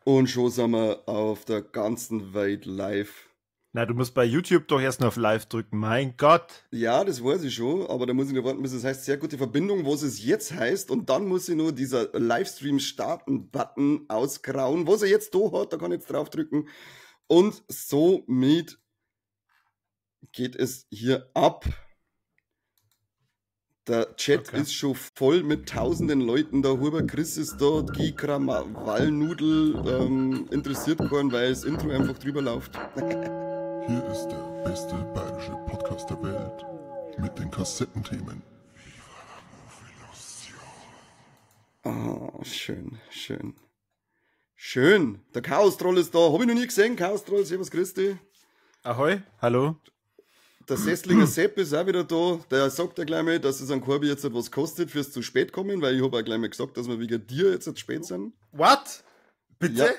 Und schon sind wir auf der ganzen Welt live. Na, du musst bei YouTube doch erst noch auf Live drücken. Mein Gott. Ja, das weiß ich schon, aber da muss ich noch warten, bis es heißt, sehr gute Verbindung, was es jetzt heißt. Und dann muss ich nur dieser Livestream starten Button ausgrauen, was er jetzt da hat, da kann ich jetzt draufdrücken. Und somit geht es hier ab. Der Chat ist schon voll mit tausenden Leuten. Der Huber Chris ist da, Guy Walnudel interessiert keinen, weil das Intro einfach drüber läuft. Hier ist der beste bayerische Podcast der Welt mit den Kassettenthemen. Ah, schön, schön. Schön. Der Chaos-Troll ist da. Hab ich noch nie gesehen. Chaos-Troll, servus, grüß dich. Ahoi, hallo. Der Sesslinger Sepp ist auch wieder da. Der sagt ja gleich mal, dass es an Corby jetzt etwas kostet fürs zu spät kommen, weil ich hab auch gleich mal gesagt, dass wir wegen dir jetzt spät sind. What? Bitte? Ja.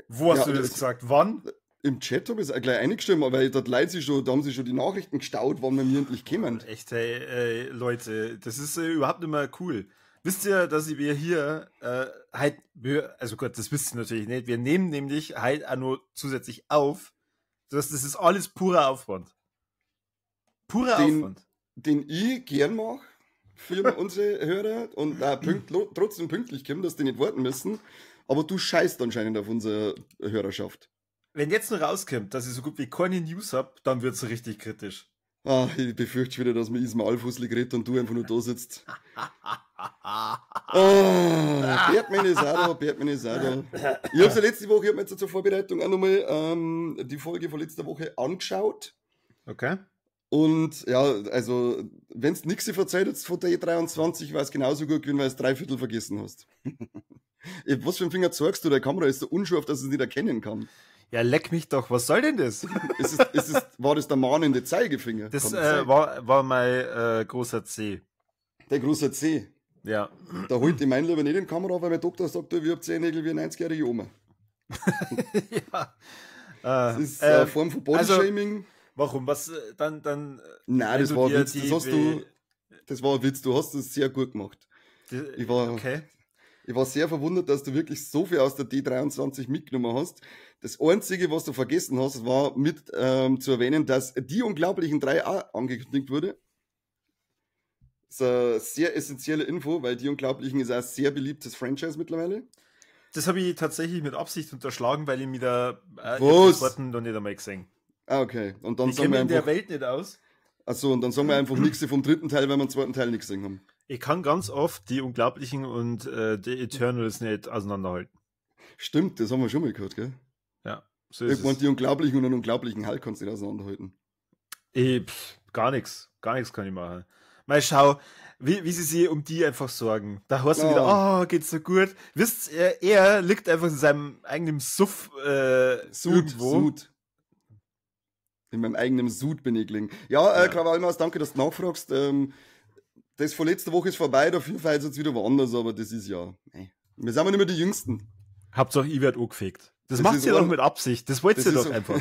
Wo hast Ja, du das das gesagt? Wann? Im Chat hab ich's auch gleich eingeschrieben, weil dort Leute sich schon, da haben sie schon die Nachrichten gestaut, wann wir mir endlich kommen. Echt, hey, Leute, das ist überhaupt nicht mehr cool. Wisst ihr, dass wir hier halt, wir, also Gott, das wisst ihr natürlich nicht, wir nehmen nämlich halt auch nur zusätzlich auf. Das ist alles purer Aufwand. Purer Aufwand. Den ich gern mach für unsere Hörer und auch trotzdem pünktlich kommen, dass die nicht warten müssen. Aber du scheißt anscheinend auf unsere Hörerschaft. Wenn jetzt noch rauskommt, dass ich so gut wie keine News hab, dann wird's richtig kritisch. Ah, ich befürchte schon wieder, dass mir Ismail Alfusli geredet und du einfach nur da sitzt. Ah, Bertmann ist auch da, Bertmann ist auch da. Ich hab's ja letzte Woche, ich hab mir jetzt zur Vorbereitung auch nochmal die Folge von letzter Woche angeschaut. Und ja, also, wenn's nix verzeiht jetzt von der E23, war's genauso gut gewesen, weil du's dreiviertel vergessen hast. Was für einen Finger zeigst du? Der Kamera ist so unscharf, dass es nicht erkennen kann. Ja, leck mich doch, was soll denn das? War das der mahnende Zeigefinger? Das Kann das sein? war mein großer C. Der große C? Ja. Da holt ich mein lieber nicht in die Kamera, weil mein Doktor sagt, du, ich hab Zehennägel wie eine 90-jährige Oma. Ja. Das ist eine Form von Bodyshaming. Also, warum? Was dann, dann, Nein, wenn das du war ein dir Witz. die Das hast du, das war ein Witz. Du hast das sehr gut gemacht. Die, Ich war, okay. Ich war sehr verwundert, dass du wirklich so viel aus der D23 mitgenommen hast. Das Einzige, was du vergessen hast, war mit zu erwähnen, dass die Unglaublichen 3 auch angekündigt wurde. Das ist eine sehr essentielle Info, weil die Unglaublichen ist auch ein sehr beliebtes Franchise mittlerweile. Das habe ich tatsächlich mit Absicht unterschlagen, weil ich mir da Was? die Worten noch nicht einmal gesehen. Ah, okay. Und dann Ich sagen kenn wir mich in der einfach Welt nicht aus. Ach so, und dann sagen wir einfach nichts vom dritten Teil, weil wir den zweiten Teil nichts gesehen haben. Ich kann ganz oft die Unglaublichen und die Eternals nicht auseinanderhalten. Stimmt, das haben wir schon mal gehört, gell? Ja, so ist Irgendwann es. die Unglaublichen und einen unglaublichen Hulk kannst du nicht auseinanderhalten. Ich, pff, gar nix. Gar nix kann ich machen. Mal schau, wie sie sich um die einfach sorgen. Da hörst du wieder, oh, geht's so gut. Wisst ihr, er liegt einfach in seinem eigenen Suff Sud, irgendwo. Sud. In meinem eigenen Sud bin ich gelegen. Ja, Krawallmaus, danke, dass du nachfragst. Das von letzter Woche ist vorbei, dafür feiert es jetzt wieder woanders, aber das ist ja. Nee. Wir sind aber nicht mehr die Jüngsten. Hauptsache, ich werd angefegt. Das Das macht ist ihr doch ein mit Absicht. Das wollt Das ihr ist doch so einfach.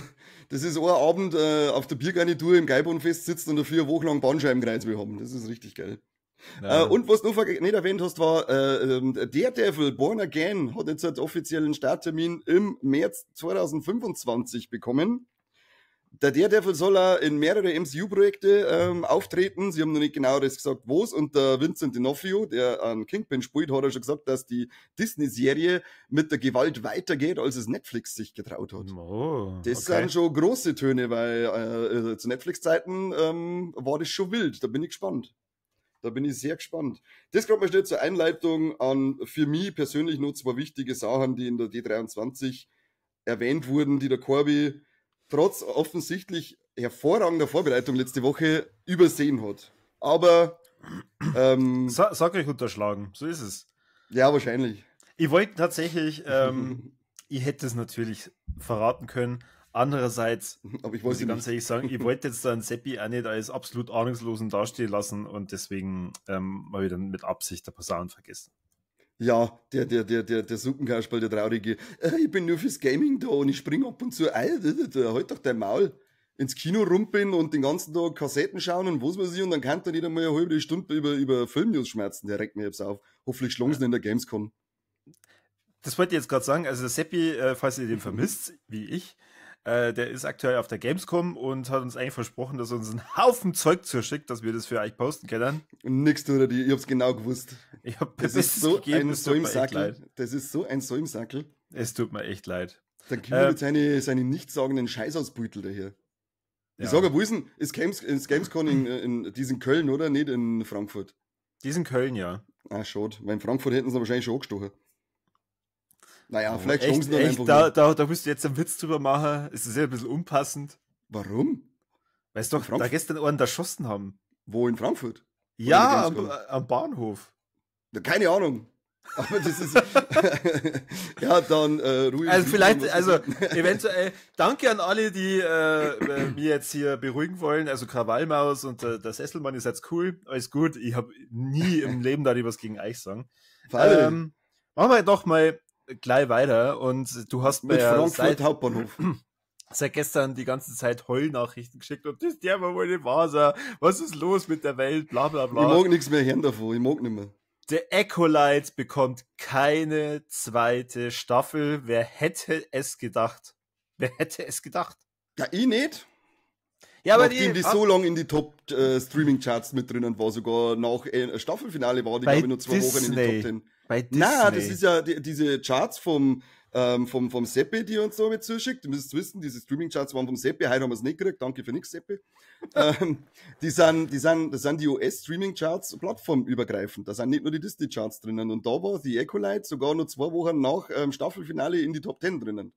Das ist ein Abend auf der Biergarnitur im Gäubahnfest sitzen und dafür eine Woche lang Bandscheibenkreuzweh haben. Das ist richtig geil. Ja. Und was du noch nicht erwähnt hast, war Daredevil Born Again hat jetzt einen offiziellen Starttermin im März 2025 bekommen. Der Daredevil soll auch in mehrere M C U-Projekte auftreten. Sie haben noch nicht genau das gesagt, wo's. Und der Vincent D'Onofrio, der an Kingpin spielt, hat ja schon gesagt, dass die Disney-Serie mit der Gewalt weitergeht, als es Netflix sich getraut hat. Oh, Das okay. sind schon große Töne, weil zu Netflix-Zeiten war das schon wild. Da bin ich gespannt. Da bin ich sehr gespannt. Das gerade mal schnell zur Einleitung an für mich persönlich noch zwei wichtige Sachen, die in der D23 erwähnt wurden, die der Corby trotz offensichtlich hervorragender Vorbereitung letzte Woche übersehen hat. Aber Sag euch unterschlagen, so ist es. Ja, wahrscheinlich. Ich wollte tatsächlich, ich hätte es natürlich verraten können. Andererseits, Aber ich muss wollte ich ganz nicht. ehrlich sagen, ich wollte jetzt dann Seppi auch nicht als absolut Ahnungslosen dastehen lassen und deswegen habe ich dann mit Absicht der Posaunen vergessen. Ja, der Suppenkasperl, der Traurige. Ich bin nur fürs Gaming da und ich spring ab und zu. Halt doch dein Maul. Ins Kino rumpeln und den ganzen Tag Kassetten schauen und was weiß ich, und dann kann der nicht einmal eine halbe Stunde über Filmnews schmerzen. Der regt mir jetzt auf. Hoffentlich schlagen sie ihn in der Gamescom. Das wollte ich jetzt gerade sagen. Also der Seppi, falls ihr den vermisst, wie ich, der ist aktuell auf der Gamescom und hat uns eigentlich versprochen, dass er uns einen Haufen Zeug zuschickt, dass wir das für euch posten können. Nix tut er, ich hab's genau gewusst. Ich hab Das ist so ein Säumsackel. Das ist so ein Säumsackel. Es tut mir echt leid. Dann kommt er mit seine nichtssagenden Scheißausbeutel daher. Ich sage, wo ist denn, ist Gamescom in diesem Köln, oder? Nicht in Frankfurt. Die ist in Köln, ja. Ah, schade. Weil in Frankfurt hätten sie wahrscheinlich schon angestochen. Naja, Oh, vielleicht echt, chancen dann echt, einfach da, nicht. da willst du jetzt einen Witz drüber machen. Es ist ja ein bisschen unpassend. Warum? Weißt du doch, In da gestern einen erschossen haben. Wo, in Frankfurt? Oder Ja, in der Gamescom? am Bahnhof. Na, keine Ahnung. Aber das ist. Ja, dann ruhig. Also vielleicht, also eventuell, danke an alle, die mir jetzt hier beruhigen wollen. Also Krawallmaus und der Sesselmann ist jetzt cool, alles gut. Ich habe nie im Leben da was gegen euch sagen. Machen wir doch mal gleich weiter. Und du hast mit mir Frankfurt seit, Hauptbahnhof. seit gestern die ganze Zeit Heulnachrichten geschickt und das der war wohl nicht wahr sein. Was ist los mit der Welt? Bla bla bla. Ich mag nichts mehr hören davon, ich mag nicht mehr. The Acolyte bekommt keine zweite Staffel. Wer hätte es gedacht? Wer hätte es gedacht? Ja, ich nicht. Ja, aber Nachdem die so lange in die Top-Streaming-Charts mit drinnen war, sogar nach Staffelfinale war die, Bei glaube ich, nur 2 Wochen in die Disney. Top 10. Bei Disney. Nein, das ist ja diese Charts vom Seppi, die uns so mit zuschickt. Du müsst wissen, diese Streaming-Charts waren vom Seppi. Heute haben wir es nicht gekriegt. Danke für nix, Seppi. Das sind die US-Streaming-Charts plattformübergreifend. Da sind nicht nur die Disney-Charts drinnen. Und da war die Acolyte sogar nur 2 Wochen nach Staffelfinale in die Top 10 drinnen.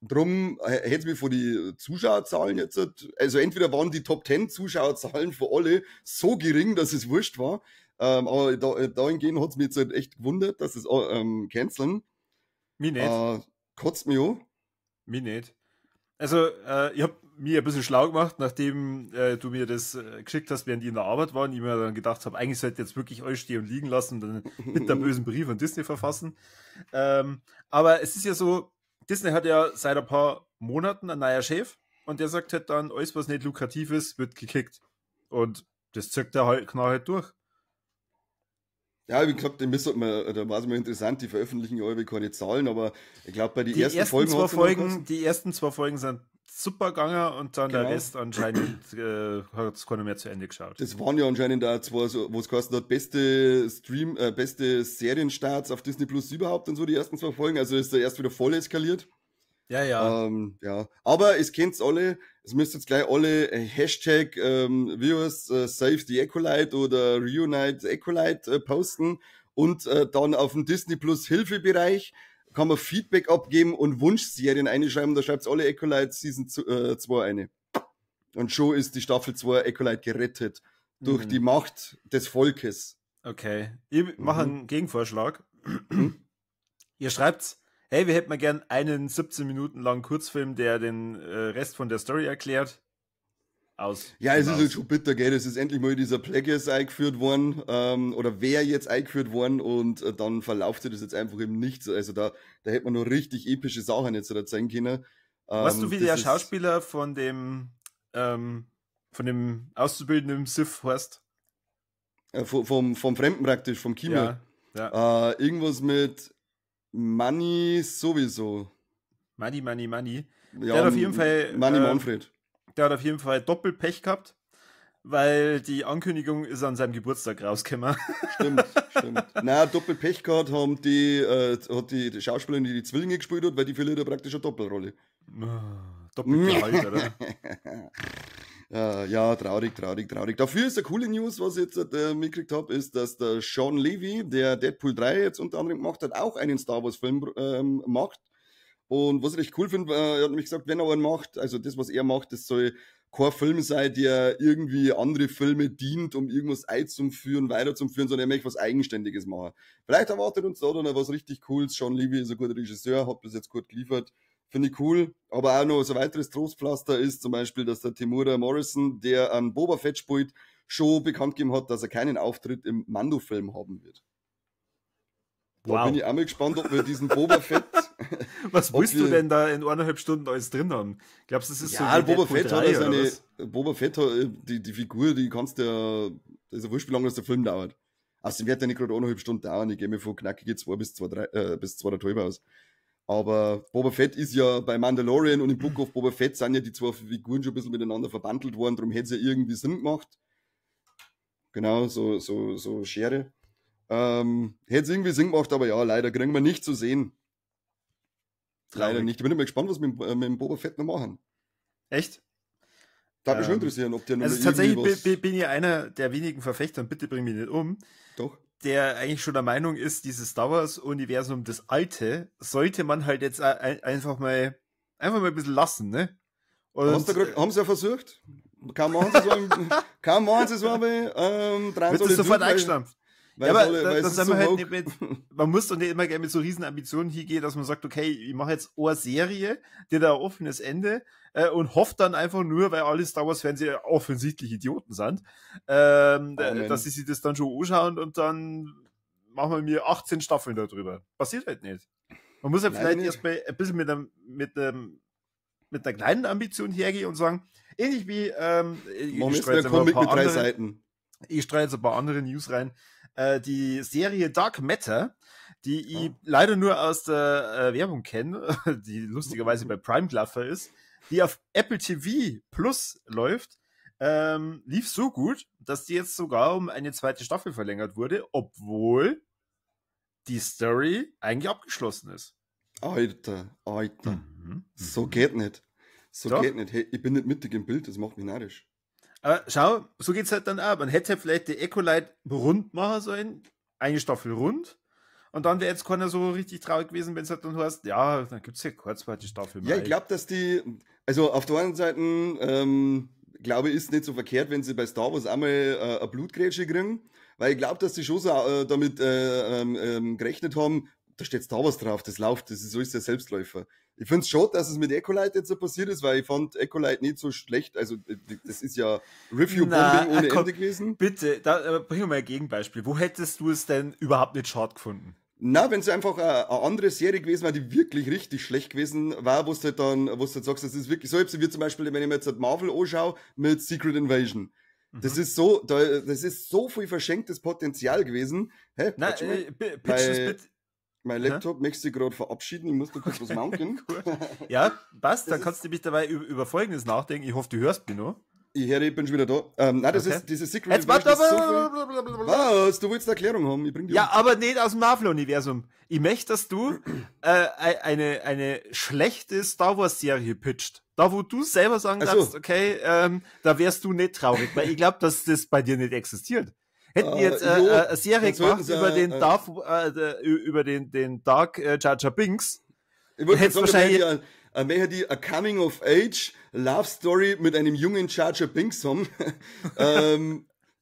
Drum hätte es mich vor die Zuschauerzahlen jetzt, also entweder waren die Top 10 Zuschauerzahlen für alle so gering, dass es wurscht war, aber dahingehend hat's mich jetzt halt echt gewundert, dass es canceln. Mich nicht. Kotzt mich an. Mich nicht. Also, ich hab mir ein bisschen schlau gemacht, nachdem du mir das geschickt hast, während ich in der Arbeit war und ich mir dann gedacht habe, eigentlich sollte ich jetzt wirklich alles stehen und liegen lassen und dann mit der bösen Brief an Disney verfassen. Aber es ist ja so, Disney hat ja seit ein paar Monaten einen neuen Chef und der sagt halt dann, alles, was nicht lukrativ ist, wird gekickt. Und das zirkt er halt knallhart durch. Ja, wie gesagt, da war es mal interessant, die veröffentlichen ja alle keine Zahlen, aber ich glaube, bei den Die ersten Folgen die ersten zwei Folgen sind super gegangen und dann Genau. der Rest anscheinend hat es keiner mehr zu Ende geschaut. Das waren ja anscheinend auch zwei, so, wo es geheißen hat, beste beste Serienstarts auf Disney Plus überhaupt und so, die ersten 2 Folgen, also ist da erst wieder voll eskaliert. Ja, ja. Ja. Aber es kennt's alle, es müsst jetzt gleich alle Hashtag Viewers, Save the Acolyte oder Reunite Acolyte posten und dann auf dem Disney Plus Hilfebereich kann man Feedback abgeben und Wunschserien einschreiben, da schreibt's alle Acolyte Season 2 eine. Und schon ist die Staffel 2 Acolyte gerettet durch die Macht des Volkes. Okay, ich mache einen Gegenvorschlag. Ihr schreibt's, hey, wir hätten mal gern einen 17 Minuten langen Kurzfilm, der den Rest von der Story erklärt. Aus. Ja, es ist Aus. jetzt schon bitter, gell? Es ist endlich mal dieser Plagueis eingeführt worden, oder wer jetzt eingeführt worden und dann verlauft sich das jetzt einfach im Nichts. Also da hätte man noch richtig epische Sachen jetzt erzählen können. Weißt du, wie das der ist Schauspieler von dem Auszubildenden im Sith heißt? Vom Fremden praktisch, vom Kino. Ja, ja. Irgendwas mit Money sowieso. Money, Money, Money. Ja, Der hat auf jeden Fall, Money Manfred. Der hat auf jeden Fall Doppelpech gehabt, weil die Ankündigung ist an seinem Geburtstag rausgekommen. Stimmt, stimmt. Na, Doppelpech gehabt haben hat die Schauspielerin, die die Zwillinge gespielt hat, weil die verliert ja praktisch eine Doppelrolle. Doppelgehalt, oder? Ja, traurig, traurig, traurig. Dafür ist eine coole News, was ich jetzt mitgekriegt habe, ist, dass der Shawn Levy, der Deadpool 3 jetzt unter anderem gemacht hat, auch einen Star Wars Film macht. Und was ich recht cool finde, er hat nämlich gesagt, wenn er einen macht, also das, was er macht, das soll kein Film sein, der irgendwie andere Filme dient, um irgendwas einzuführen, weiterzuführen, sondern er möchte was Eigenständiges machen. Vielleicht erwartet uns da dann noch was richtig Cooles. Shawn Levy ist ein guter Regisseur, hat bis jetzt gut geliefert. Finde ich cool. Aber auch noch so ein weiteres Trostpflaster ist zum Beispiel, dass der Temuera Morrison, der an Boba Fett spielt, schon bekannt gegeben hat, dass er keinen Auftritt im Mando-Film haben wird. Da Wow. bin ich auch mal gespannt, ob wir diesen Boba Fett... Was willst du wir- denn da in 1,5 Stunden alles drin haben? Glaubst du, das ist Ja, so wie Boba Deadpool Fett hat 3 ja oder seine, was? Boba Fett hat, die Figur, die kannst du ja, das ist ja wurscht, wie lange das der Film dauert. Außerdem wird ja nicht gerade 1,5 Stunden dauern. Ich gehe mir von knackige 2 bis 2, 3, bis 2,5 aus. Aber Boba Fett ist ja bei Mandalorian und im Book of Boba Fett sind ja die zwei Figuren schon ein bisschen miteinander verbandelt worden, darum hätte es ja irgendwie Sinn gemacht. Genau, so Schere. Hätte es irgendwie Sinn gemacht, aber ja, leider kriegen wir nicht zu sehen. Leider nicht. Ich bin immer gespannt, was wir mit dem Boba Fett noch machen. Echt? Da würde mich schon interessieren, ob der noch Also tatsächlich bin ich einer der wenigen Verfechter, und bitte bring mich nicht um. Doch. Der eigentlich schon der Meinung ist, dieses Star Wars-Universum, das alte, sollte man halt jetzt einfach mal ein bisschen lassen, ne? Und grad, haben sie ja versucht. Kaum machen sie so, kaum machen sie so, aber, wird das sofort eingestampft. Weil ja, aber alle, da sind wir halt nicht mit, man muss doch nicht immer gerne mit so riesen Ambitionen hier gehen, dass man sagt, okay, ich mache jetzt eine Serie, die da ein offenes Ende und hofft dann einfach nur, weil alle Star Wars-Fans ja offensichtlich Idioten sind, dass sie sich das dann schon anschauen und dann machen wir mir 18 Staffeln darüber. Passiert halt nicht. Man muss ja vielleicht erstmal ein bisschen mit einer kleinen Ambition hergehen und sagen, ähnlich wie ich streue jetzt mit drei Seiten. Ich streue jetzt ein paar andere News rein. Die Serie Dark Matter, die ich leider nur aus der Werbung kenne, die lustigerweise bei Prime gelaufen ist, die auf Apple TV Plus läuft, lief so gut, dass die jetzt sogar um eine zweite Staffel verlängert wurde, obwohl die Story eigentlich abgeschlossen ist. Alter, Alter. So geht nicht. So Doch. Geht nicht. Hey, ich bin nicht mittig im Bild, das macht mich narrisch. Aber schau, so geht's halt dann auch. Man hätte vielleicht die Acolyte rund machen sollen, eine Staffel rund. Und dann wäre jetzt keiner so richtig traurig gewesen, wenn es halt dann heißt, ja, dann gibt's ja keine zweite Staffel mehr. Ja, ich glaube, dass die, also auf der einen Seite, glaube ich, ist nicht so verkehrt, wenn sie bei Star Wars einmal eine Blutgrätsche kriegen, weil ich glaube, dass die schon so damit gerechnet haben, da steht Star Wars drauf, das läuft, das ist so ist der Selbstläufer. Ich finde es schade, dass es mit Acolyte jetzt so passiert ist, weil ich fand Acolyte nicht so schlecht. Also, das ist ja Review-Bombing ohne komm, Ende gewesen. Bitte, da bring mir mal ein Gegenbeispiel. Wo hättest du es denn überhaupt nicht schade gefunden? Na, wenn es einfach eine andere Serie gewesen war, die wirklich richtig schlecht gewesen war, wo du halt dann, wo du halt sagst, das ist wirklich so, wie zum Beispiel, wenn ich mir jetzt halt Marvel anschaue, mit Secret Invasion. Das ist so, das ist so viel verschenktes Potenzial gewesen. Hä? Na, pitch das bitte. Mein Laptop möchte sich gerade verabschieden, ich muss da kurz was machen. Ja, passt, dann kannst du mich dabei über Folgendes nachdenken. Ich hoffe, du hörst mich noch. Ich höre, ich bin schon wieder da. Nein, das ist diese Secret Jetzt warte, so. Was? Du willst eine Erklärung haben? Ich bring die Ja, um. Aber nicht aus dem Marvel-Universum. Ich möchte, dass du eine schlechte Star Wars-Serie pitcht. Da, wo du selber sagen kannst, so. Okay, da wärst du nicht traurig, weil ich glaube, dass das bei dir nicht existiert. Hätten die jetzt eine Serie gemacht über den Darth, über den Dark Jar Jar Binks, ich wollte sagen, wahrscheinlich möchte die a Coming of Age Love Story mit einem jungen Jar Jar Binks haben,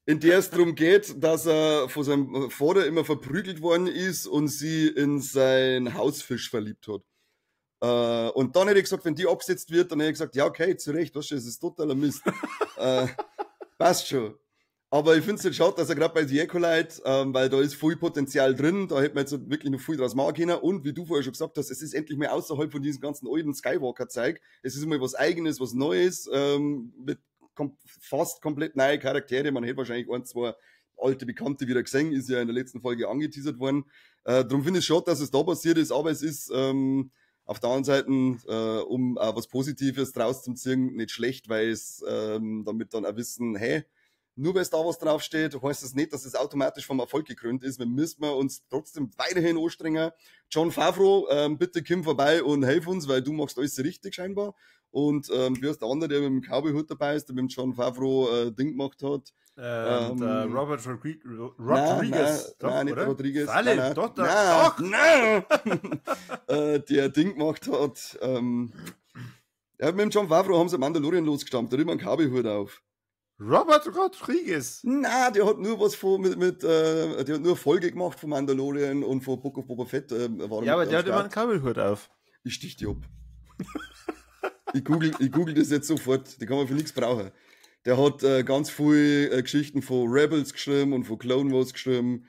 in der es darum geht, dass er von seinem Vater immer verprügelt worden ist und sie in sein Hausfisch verliebt hat. Und dann hätte ich gesagt, wenn die abgesetzt wird, dann hätte ich gesagt, ja, okay, zu Recht, weißt du, es ist totaler Mist. Passt schon. Aber ich finde es halt schade, dass er gerade bei The Acolyte, weil da ist viel Potenzial drin, da hätte man jetzt wirklich noch viel draus machen können. Und wie du vorher schon gesagt hast, es ist endlich mal außerhalb von diesem ganzen alten Skywalker-Zeug. Es ist mal was Eigenes, was Neues, mit kom fast komplett neue Charaktere. Man hätte wahrscheinlich ein, zwei alte Bekannte wieder gesehen, ist ja in der letzten Folge angeteasert worden. Darum finde ich es schade, dass es da passiert ist, aber es ist auf der anderen Seite, um auch was Positives draus zu ziehen, nicht schlecht, weil es damit dann auch wissen, hey, nur weil Star Wars draufsteht, heißt das nicht, dass es automatisch vom Erfolg gekrönt ist. Wir müssen uns trotzdem weiterhin anstrengen. Jon Favreau, bitte komm vorbei und helf uns, weil du machst alles richtig scheinbar. Und wie heißt der andere, der mit dem Cowboy-Hut dabei ist, der mit dem Jon Favreau Ding gemacht hat? Der Robert Rodriguez. Nein, nein, nicht oder? Rodriguez. Alle, nein, nein, doch, doch, nein, doch. Nein. Der Ding gemacht hat. Ja, mit dem Jon Favreau haben sie Mandalorian losgestampft, da hat immer einen Cowboy-Hut auf. Robert Rodriguez. Na, der hat nur was von mit der hat nur Folge gemacht von Mandalorian und von Book of Boba Fett. War ja, aber der hat immer einen Cowboy-Hut auf. Ich stich die ab. Ich google das jetzt sofort. Die kann man für nichts brauchen. Der hat ganz viel Geschichten von Rebels geschrieben und von Clone Wars geschrieben.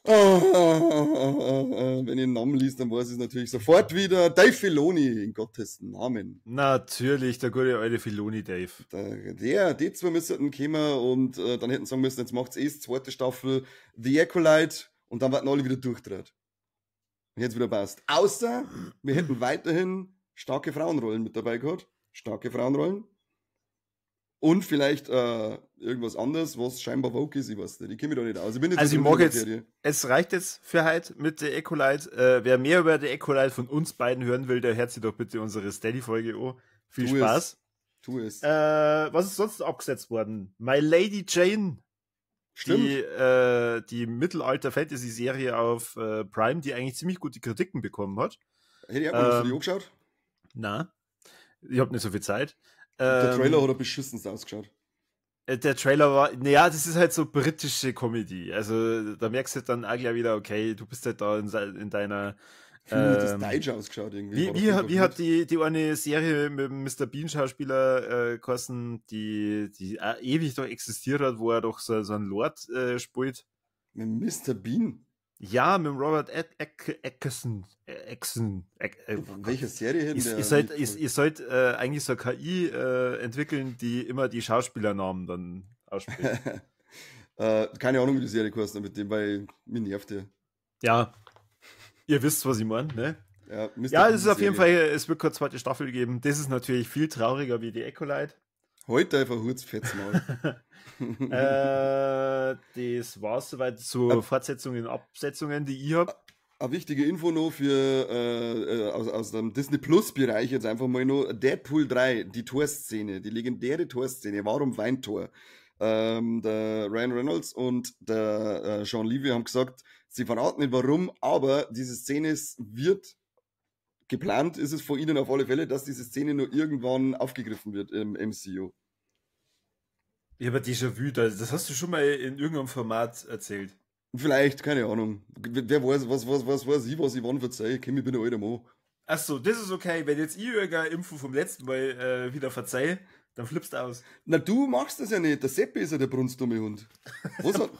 Ah, wenn ich den Namen liest, dann weiß ich es natürlich sofort wieder. Dave Filoni, in Gottes Namen. Natürlich, der gute alte Filoni Dave. Die zwei müssten kommen und dann hätten sie sagen müssen, jetzt macht's eh die zweite Staffel The Acolyte und dann werden alle wieder durchdreht. Und jetzt wieder passt. Außer, wir hätten weiterhin starke Frauenrollen mit dabei gehabt. Starke Frauenrollen. Und vielleicht irgendwas anderes, was scheinbar woke ist, ich weiß nicht. Ich kenne mich da nicht aus. Ich bin nicht Also so ich drin mag in der jetzt, Materie. es reicht jetzt für heute mit The Acolyte. Wer mehr über The Acolyte von uns beiden hören will, der hört sich doch bitte unsere Steady-Folge an. Viel Tu es. Spaß. Tu es. Was ist sonst abgesetzt worden? My Lady Jane. Stimmt. Die Mittelalter-Fantasy-Serie auf Prime, die eigentlich ziemlich gute Kritiken bekommen hat. Hätte ich auch mal die angeschaut. Na, ich hab nicht so viel Zeit. Der Trailer hat er beschissen ausgeschaut. Der Trailer war, naja, das ist halt so britische Comedy. Also da merkst du dann auch gleich wieder, okay, du bist halt da in deiner. Wie hat das deutsch ausgeschaut irgendwie. Wie, War wie, auf jeden hat, wie Fall hat die eine Serie mit dem Mr. Bean-Schauspieler geheißen, die auch ewig doch existiert hat, wo er doch so einen Lord spielt? Mit Mr. Bean? Ja, mit dem Robert Eckson. Eckson. Welche Serie hätten der mitgespielt? Ich sollt eigentlich so eine KI entwickeln, die immer die Schauspielernamen dann ausspricht. Keine Ahnung, wie die Serie heißt, mit dem, weil mich nervt der. Ja. Ihr wisst, was ich meine, ne? Ja, Mister Ja, Bean es ist auf jeden Serie. Fall, es wird keine zweite Staffel geben. Das ist natürlich viel trauriger wie die Acolyte. Heute einfach kurz fettes Maul. Das war's soweit zu Fortsetzungen und Absetzungen, die ich hab. Eine wichtige Info noch für aus dem Disney Plus Bereich jetzt einfach mal noch. Deadpool 3, die Torszene, die legendäre Torszene. Warum weint Thor? Der Ryan Reynolds und der Shawn Levy haben gesagt, sie verraten nicht warum, aber diese Szene wird geplant, ist es von ihnen auf alle Fälle, dass diese Szene nur irgendwann aufgegriffen wird im MCU. Ich habe Déjà-vu, das hast du schon mal in irgendeinem Format erzählt. Vielleicht, keine Ahnung. Wer weiß, was weiß ich, was ich wann verzeih. Ich kenn mich, bin ein alter Mann. Ach so, das ist okay. Wenn jetzt ich irgendeine Info vom letzten Mal wieder verzeih, dann flippst du aus. Na, du machst das ja nicht. Der Seppi ist ja der brunstdumme Hund. Was hat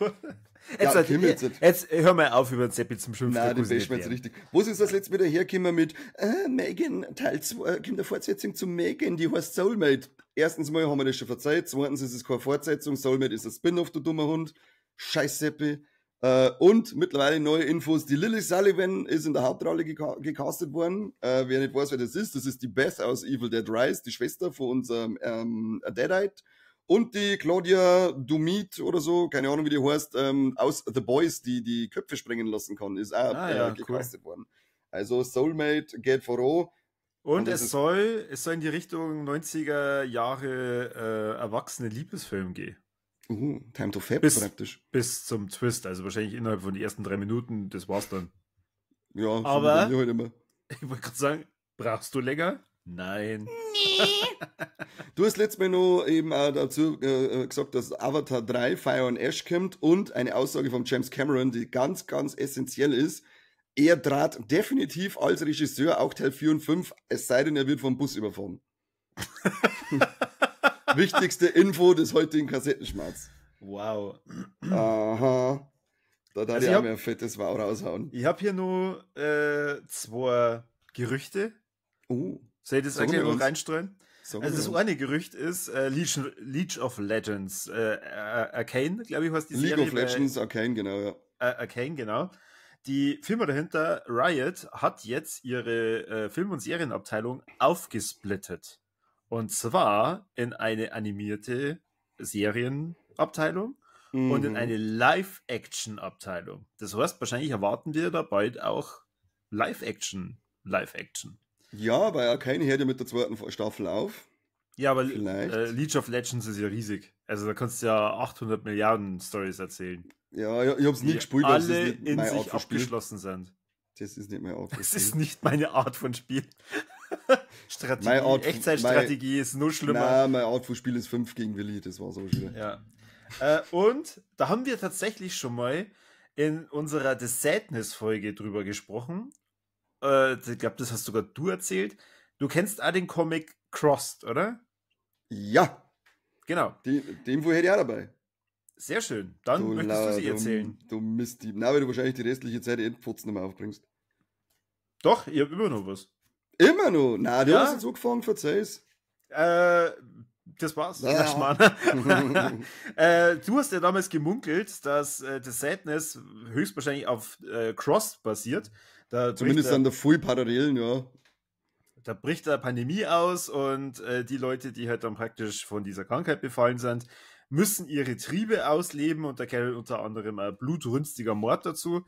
Jetzt, Ja, halt, komm jetzt. jetzt hör mal auf, über den Seppi zum Schimpfen. Nein, der den kann ich bashen wir nicht jetzt werden. richtig. Wo ist das letzte wieder hergekommen mit Megan, Teil 2, kommt eine Fortsetzung zu Megan, die heißt Soulmate. Erstens mal haben wir das schon verzeiht, zweitens ist es keine Fortsetzung, Soulmate ist ein Spin-off, du dummer Hund. Scheiß Seppi. Und mittlerweile neue Infos, die Lily Sullivan ist in der Hauptrolle gecastet worden. Wer nicht weiß, wer das ist, das ist die Beth aus Evil Dead Rise, die Schwester von unserem Deadite. Und die Claudia Doumit oder so, keine Ahnung, wie die heißt, aus The Boys, die die Köpfe sprengen lassen kann, ist auch, Ah, ja, cool. gecastet worden. Also Soulmate geht voran. Und Und das ist es soll in die Richtung 90er Jahre erwachsene Liebesfilm gehen. Time to Fab praktisch. Bis zum Twist, also wahrscheinlich innerhalb von den ersten 3 Minuten, das war's dann. Ja, so wie Aber bei mir halt immer. Ich wollte gerade sagen, brauchst du länger? Nein. Nee. Du hast letztes Mal noch eben auch dazu gesagt, dass Avatar 3 Fire and Ash kommt und eine Aussage von James Cameron, die ganz, ganz essentiell ist. Er trat definitiv als Regisseur auch Teil 4 und 5, es sei denn, er wird vom Bus überfahren. Wichtigste Info des heutigen Kassettenschmerz. Wow. Aha. Da darf Also ich ich auch hab mir ein fettes Wow raushauen. Ich hab hier nur 2 Gerüchte. Oh. Soll ich das Sag eigentlich mir noch was. reinstreuen? Sag Also mir das was. eine Gerücht ist League of Legends. Arcane, glaube ich, heißt die League Serie of bei Legends, Arcane, genau, ja. Arcane, genau. Die Firma dahinter, Riot, hat jetzt ihre Film- und Serienabteilung aufgesplittet. Und zwar in eine animierte Serienabteilung und in eine Live-Action-Abteilung. Das heißt, wahrscheinlich erwarten wir da bald auch Live-Action. Ja, weil Arcane hört ja mit der zweiten Staffel auf. Ja, aber Vielleicht. League of Legends ist ja riesig. Also da kannst du ja 800 Milliarden Stories erzählen. Ja, ich hab's nie Die gespielt, weil es ist alle nicht in meine sich Art von Spiel. abgeschlossen sind. Das ist nicht meine Art von Das Spiel. ist nicht meine Art von Spiel. Strategie, Meine Art von- Echtzeitstrategie ist nur schlimmer. Nein, meine Art von Spiel ist 5 gegen Willi, das war's aber schon wieder. Ja. Und da haben wir tatsächlich schon mal in unserer The Sadness-Folge drüber gesprochen. Ich glaub, das hast sogar du erzählt. Du kennst auch den Comic Crossed, oder? Ja. Genau. Die Info hätte ich auch dabei. Sehr schön. Dann du möchtest du sie erzählen. Du Mistdieb. Na, weil du wahrscheinlich die restliche Zeit eh Pfotzen nicht mehr aufbringst. Doch, ich hab immer noch was. Immer noch? Na, du hast jetzt angefangen, verzeih's. Das war's. Ja. Schmarrn. Du hast ja damals gemunkelt, dass The Sadness höchstwahrscheinlich auf Cross basiert. Da Zumindest an der voll Parallelen, ja. Da bricht eine Pandemie aus und die Leute, die halt dann praktisch von dieser Krankheit befallen sind, müssen ihre Triebe ausleben und da gehört unter anderem ein blutrünstiger Mord dazu.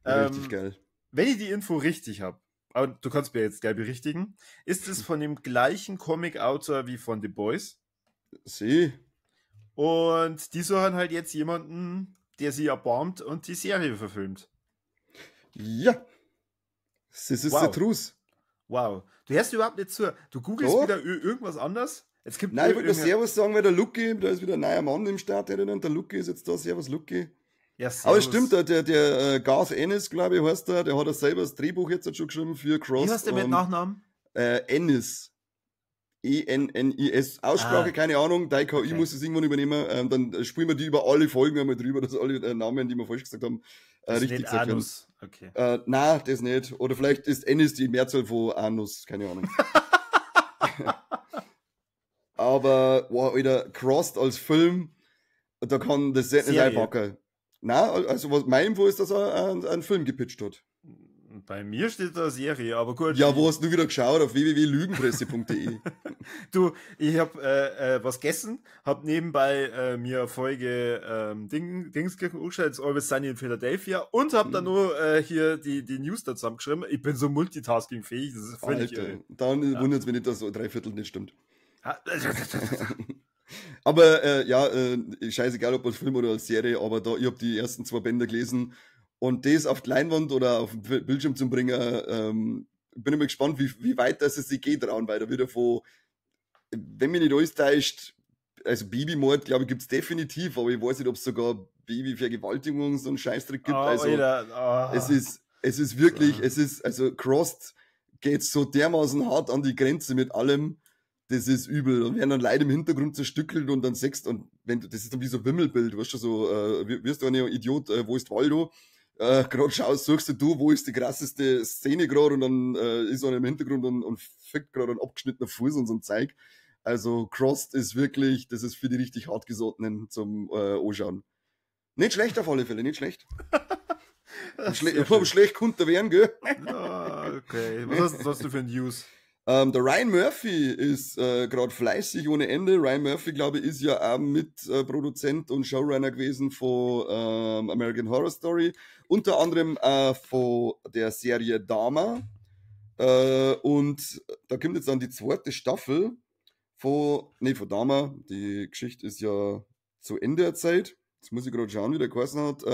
Richtig geil. Wenn ich die Info richtig habe, aber du kannst mir jetzt gleich berichtigen, ist es von dem gleichen Comic-Autor wie von The Boys? Sie. Und die suchen halt jetzt jemanden, der sie erbarmt und die Serie verfilmt. Ja. Das ist wow. Der Truth. Wow. Du hörst überhaupt nicht zu. Du googelst Doch. Wieder irgendwas anders. Jetzt gibt Nein, ich wollte nur Servus sagen, weil der Lucky, da ist wieder ein neuer Mann im Start und der Lucky ist jetzt da. Servus, Lucky. Ja, servus. Aber es stimmt, der Garth Ennis, glaube ich, heißt der, der hat ja selber das Drehbuch jetzt schon geschrieben für Cross. Wie heißt der mit Nachnamen? Ennis. E-N-N-I-S. Aussprache, keine Ahnung, dein KI muss es irgendwann übernehmen. Dann spielen wir die über alle Folgen einmal drüber, dass alle Namen, die wir falsch gesagt haben, richtig gesagt werden. Okay. Nein, das nicht. Oder vielleicht ist Ennis die Mehrzahl von Anus, keine Ahnung. Aber, wow, Alter, Crossed als Film, da kann das nicht einpacken. Nein, also was, mein Info ist, dass er einen Film gepitcht hat. Bei mir steht da Serie, aber gut. Ja, wo hast du wieder geschaut? Auf www.lügenpresse.de. Du, ich hab was gegessen, hab nebenbei mir Folge Dingskirchen angeschaut, das Always Sunny in Philadelphia und hab dann nur hier die News da zusammengeschrieben. Ich bin so multitaskingfähig, das ist völlig irre. Dann wundert's mich nicht, dass so 3/4 nicht stimmt. Aber scheißegal, ob als Film oder als Serie, aber da, ich hab die ersten 2 Bände gelesen und das auf die Leinwand oder auf den Bildschirm zu bringen, bin ich mal gespannt, wie weit das es sich geht trauen, weil da wieder von, wenn mich nicht alles täuscht, also Babymord, glaube ich, gibt's definitiv, aber ich weiß nicht, ob es sogar Babyvergewaltigung so einen Scheißdreck gibt. Oh, also Alter, oh. Es ist wirklich, es ist, also Crossed geht so dermaßen hart an die Grenze mit allem. Das ist übel. Und werden dann Leute im Hintergrund zerstückelt und dann sechst und wenn du, das ist dann wie so ein Wimmelbild, weißt du, so, wirst du ein Idiot, wo ist Waldo? Grad schaust, suchst du, wo ist die krasseste Szene grad und dann ist einer im Hintergrund und fickt grad ein abgeschnittener Fuß und so ein Zeug. Also Crossed ist wirklich, das ist für die richtig hartgesottenen zum Anschauen. Nicht schlecht auf alle Fälle, nicht schlecht. Schlecht konnte werden, gell? Ah, okay. Was hast du für News? Der Ryan Murphy ist gerade fleißig ohne Ende. Ryan Murphy, glaube ich, ist ja auch Mitproduzent und Showrunner gewesen von American Horror Story. Unter anderem von der Serie Dahmer. Und da kommt jetzt dann die zweite Staffel von Dahmer. Die Geschichte ist ja zu Ende erzählt. Jetzt muss ich gerade schauen, wie der geheißen hat.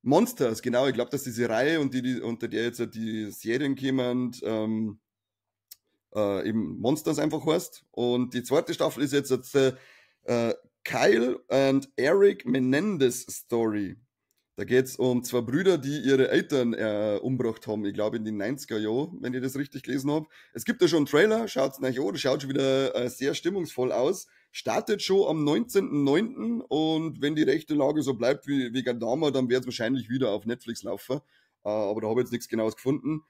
Monsters, genau. Ich glaube, dass diese Reihe und die unter der jetzt die Serien kämen, eben Monsters einfach heißt. Und die zweite Staffel ist jetzt Kyle and Eric Menendez Story. Da geht's um 2 Brüder, die ihre Eltern umgebracht haben. Ich glaube in den 90er Jahren, wenn ich das richtig gelesen hab. Es gibt da schon einen Trailer, schaut's euch an, das schaut schon wieder sehr stimmungsvoll aus. Startet schon am 19.09. und wenn die rechte Lage so bleibt wie Dahmer, dann wird's wahrscheinlich wieder auf Netflix laufen. Aber da habe ich jetzt nichts Genaues gefunden.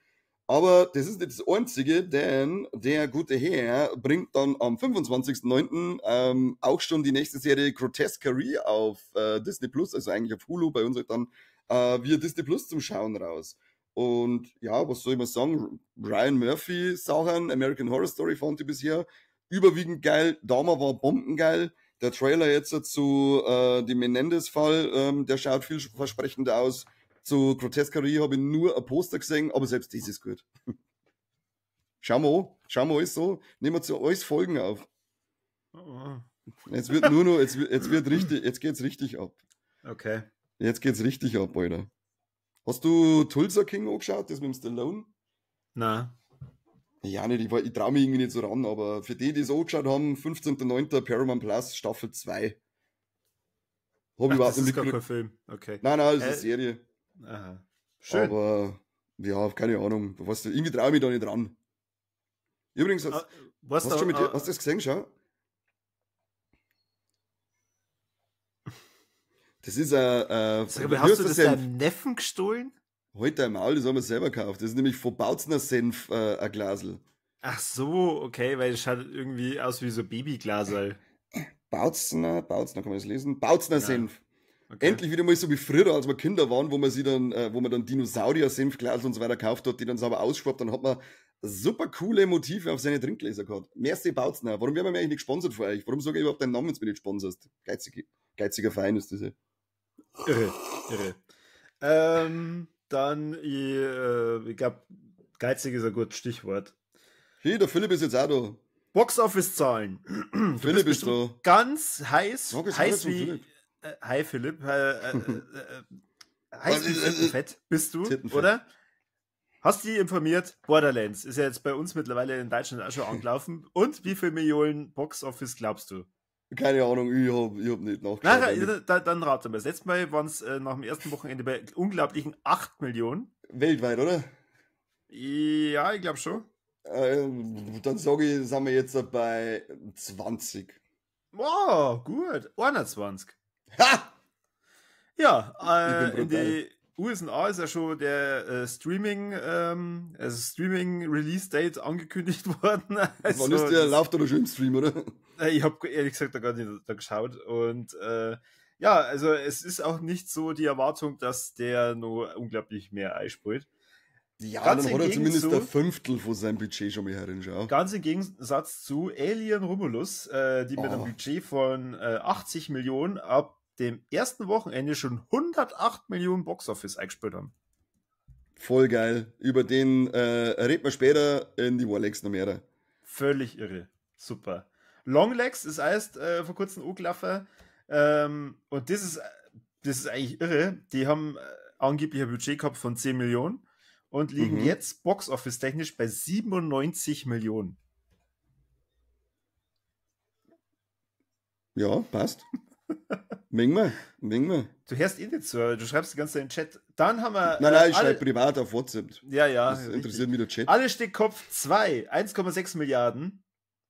Aber das ist nicht das Einzige, denn der gute Herr bringt dann am 25.09. Auch schon die nächste Serie Grotesquerie auf Disney Plus, also eigentlich auf Hulu, bei uns halt dann via Disney Plus zum Schauen raus. Und ja, was soll ich mal sagen? Ryan Murphy Sachen, American Horror Story fand ich bisher überwiegend geil, Dahmer war bombengeil. Der Trailer jetzt zu dem Menendez-Fall, der schaut vielversprechend aus. Zu Grotesquerie habe ich nur ein Poster gesehen, aber selbst das ist gut. Schauen wir an, schauen wir alles so, nehmen wir zu alles Folgen auf. Jetzt wird nur noch, jetzt wird richtig, jetzt geht's richtig ab. Okay. Jetzt geht's richtig ab, Alter. Hast du Tulsa King angeschaut, das mit dem Stallone? Nein. Ja, nicht, ich trau mich irgendwie nicht so ran, aber für die, die es angeschaut haben, 15.09. Paramount Plus, Staffel 2. Hab ich überhaupt nicht mitgekriegt. Das ist gar kein Film, okay. Nein, das ist eine Serie. Aha. Schön. Aber, ja, keine Ahnung. Weißt du, irgendwie traue ich mich da nicht ran. Übrigens, hast du das gesehen, schau? Das ist ein. Sag mal, hast du das deinem Neffen gestohlen? Halt dein Maul, das haben wir selber gekauft. Das ist nämlich von Bautzner Senf ein Glasl. Ach so, okay, weil es schaut irgendwie aus wie so Babyglasel. Bautzner, Bautzner, kann man das lesen? Bautzner Senf. Okay. Endlich wieder mal so wie früher, als wir Kinder waren, wo man sie dann, wo man dann Dinosaurier-Senfglasel und so weiter gekauft hat, die dann sauber ausschwappt, dann hat man super coole Motive auf seine Trinkgläser gehabt. Merci Bautzner. Warum werden wir eigentlich nicht gesponsert von euch? Warum sage ich überhaupt deinen Namen, wenn du mich nicht sponsorst? Geiziger Verein ist das ja. Irre, irre. Dann, ich glaube, geizig ist ein gutes Stichwort. Hey, der Philipp ist jetzt auch da. Box-Office-Zahlen. Philipp ist da. Ganz heiß, heiß wie. Hi Philipp. Heiß wie Fett bist du, oder? Hast du dich informiert? Borderlands ist ja jetzt bei uns mittlerweile in Deutschland auch schon angelaufen. Und wie viel Millionen Box-Office glaubst du? Keine Ahnung, ich hab nicht nachgeschaut. Na, dann rate mal. Das letzte Mal waren es nach dem ersten Wochenende bei unglaublichen 8 Millionen. Weltweit, oder? Ja, ich glaube schon. Dann sage ich, sind wir jetzt bei 20. Wow, gut. 21. Ha! Ja, in die USA ist ja schon der Streaming Release Date angekündigt worden. Also, wann ist der? Läuft da schon im Stream, oder? Ich habe ehrlich gesagt da gar nicht da geschaut. Und ja, also es ist auch nicht so die Erwartung, dass der noch unglaublich mehr einspielt. Ja, ganz dann hat er zumindest ein Fünftel von seinem Budget schon mal herinschau. Ganz im Gegensatz zu Alien Romulus, die mit einem Budget von 80 Millionen ab dem ersten Wochenende schon 108 Millionen Boxoffice eingespielt haben. Voll geil. Über den reden wir später in die Warlegs noch mehr. Völlig irre. Super. Longlegs ist erst vor kurzem angelaufen. Und das ist eigentlich irre. Die haben angeblich ein Budget gehabt von 10 Millionen und liegen jetzt Boxoffice-technisch bei 97 Millionen. Ja, passt. Meng mal. Du hörst eh nicht zu, du schreibst die ganze Zeit in den Chat. Dann haben wir... Nein, ich schreibe privat auf WhatsApp. Ja, ja. Das interessiert mich der Chat. Alle steht Kopf 2, 1,6 Milliarden.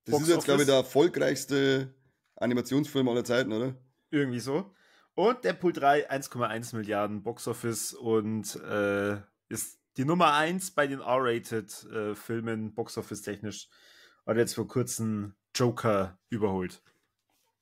Das Box ist jetzt, glaube ich, der erfolgreichste Animationsfilm aller Zeiten, oder? Irgendwie so. Und Deadpool 3, 1,1 Milliarden Boxoffice und ist die Nummer 1 bei den R-Rated Filmen, Boxoffice-technisch, hat jetzt vor kurzem Joker überholt.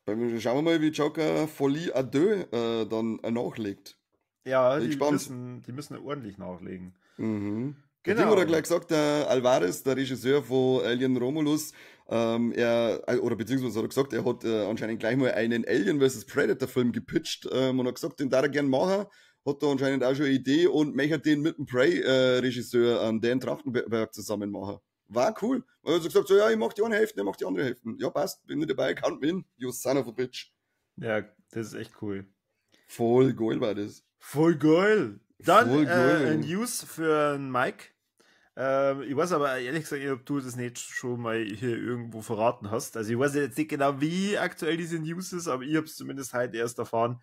Schauen wir mal, wie Joker Folie à deux dann nachlegt. Ja, die müssen ordentlich nachlegen. Mhm. Genau. Der Tim hat gleich gesagt, der Alvarez, der Regisseur von Alien Romulus, beziehungsweise hat er gesagt, er hat anscheinend gleich mal einen Alien vs. Predator Film gepitcht und hat gesagt, den darf er gern machen. Hat da anscheinend auch schon eine Idee und möchte den mit dem Prey-Regisseur Dan Trachtenberg zusammen machen. War cool. Weil er hat gesagt, so, ja, ich mach die eine Hälfte, ich mach die andere Hälfte. Ja, passt, bin nicht dabei, count me in, you son of a bitch. Ja, das ist echt cool. Voll geil war das. Voll geil. Dann voll geil. News für Mike. Ich weiß aber ehrlich gesagt nicht, ob du das nicht schon mal hier irgendwo verraten hast. Also ich weiß jetzt nicht genau, wie aktuell diese News ist, aber ich habe es zumindest heute erst erfahren.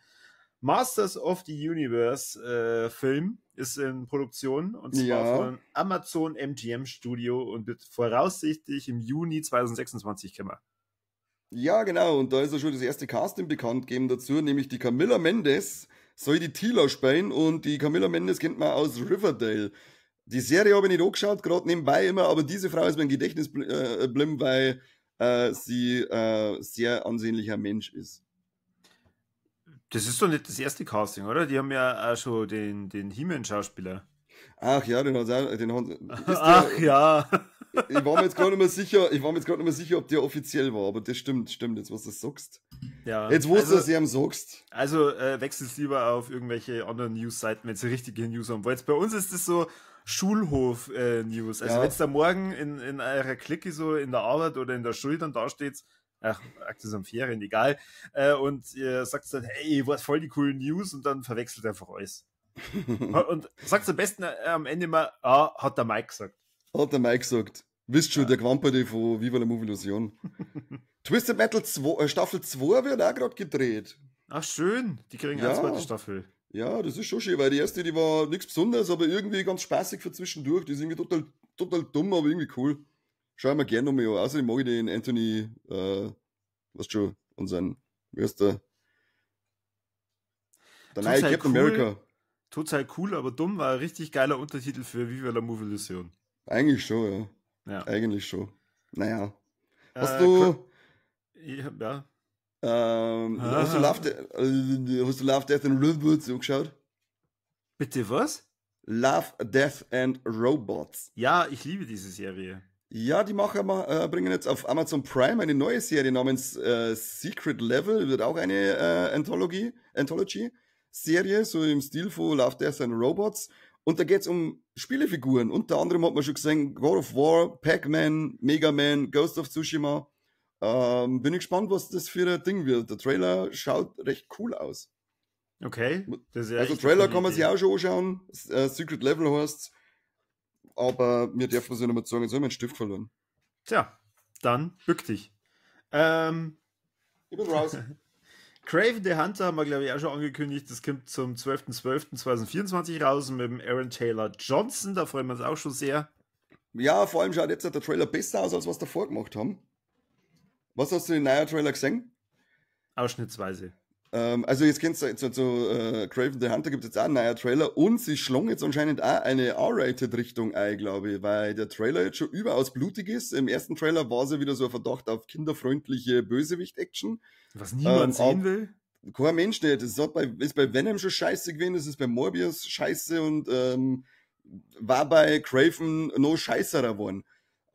Masters of the Universe Film ist in Produktion und zwar von Amazon MGM Studio und wird voraussichtlich im Juni 2026 kommen. Ja, genau. Und da ist ja schon das erste Casting bekannt gegeben dazu, nämlich die Camila Mendes soll die Teela spielen und die Camila Mendes kennt man aus Riverdale. Die Serie habe ich nicht angeschaut, gerade nebenbei immer, aber diese Frau ist mir im Gedächtnis geblieben, weil sie sehr ansehnlicher Mensch ist. Das ist doch nicht das erste Casting, oder? Die haben ja auch schon den He-Man-Schauspieler. Ach ja, den hat Ach ja. Ich war mir jetzt gerade nicht mehr sicher, ob der offiziell war, aber das stimmt, jetzt was du sagst. Ja. Jetzt wo du es ihm sagst. Also wechselt lieber auf irgendwelche anderen News-Seiten, wenn ihr richtige News haben wollt. Bei uns ist das so Schulhof-News. Also wenn es da morgen in eurer Clique so in der Arbeit oder in der Schule dann da steht, ach, Akte sind Ferien, egal. Und ihr sagt dann, hey, was voll die coolen News und dann verwechselt einfach alles. Und sagt am besten am Ende mal, hat der Mike gesagt. Hat der Mike gesagt. Wisst schon, der Quamperde von Viva la Movilusion. Twisted Metal 2, Staffel 2 wird auch gerade gedreht. Ach schön, die kriegen eine zweite Staffel. Ja, das ist schon schön, weil die erste, die war nichts Besonderes, aber irgendwie ganz spaßig für zwischendurch. Die ist irgendwie total, total dumm, aber irgendwie cool. Schau ich mir gerne nochmal an. Außerdem mag ich den Anthony, weißt schon, unseren, wie heißt der? Der neue Captain cool, America. Total cool, aber dumm, war ein richtig geiler Untertitel für Viva la Movolution. Eigentlich schon, ja. Ja. Eigentlich schon. Naja. Hast du. Ja. Hast du Love, Death and Robots angeschaut? Bitte was? Love, Death and Robots. Ja, ich liebe diese Serie. Ja, die Macher bringen jetzt auf Amazon Prime eine neue Serie namens Secret Level, wird auch eine Anthology-Serie, so im Stil von Love, Death and Robots. Und da geht's um Spielefiguren. Unter anderem hat man schon gesehen God of War, Pac-Man, Mega Man, Ghost of Tsushima. Bin ich gespannt, was das für ein Ding wird. Der Trailer schaut recht cool aus. Okay. Das ist ja also Trailer kann man sich auch schon anschauen. Secret Level heißt's. Aber mir darf man sich nicht mehr sagen, jetzt habe ich meinen Stift verloren. Tja, dann bück dich. Ich bin raus. Kraven the Hunter haben wir, glaube ich, auch schon angekündigt. Das kommt zum 12.12.2024 raus mit dem Aaron Taylor Johnson. Da freuen wir uns auch schon sehr. Ja, vor allem schaut jetzt der Trailer besser aus, als was davor gemacht haben. Was hast du in den neuen Trailer gesehen? Ausschnittsweise. Also jetzt kennst du zu Kraven the Hunter gibt es jetzt auch einen neuen Trailer und sie schlagen jetzt anscheinend auch eine R-Rated-Richtung ein, glaube ich, weil der Trailer jetzt schon überaus blutig ist. Im ersten Trailer war es ja wieder so ein Verdacht auf kinderfreundliche Bösewicht-Action. Was niemand sehen will? Kein Mensch nicht. Das ist bei Venom schon scheiße gewesen, das ist bei Morbius scheiße und war bei Kraven noch scheißerer geworden.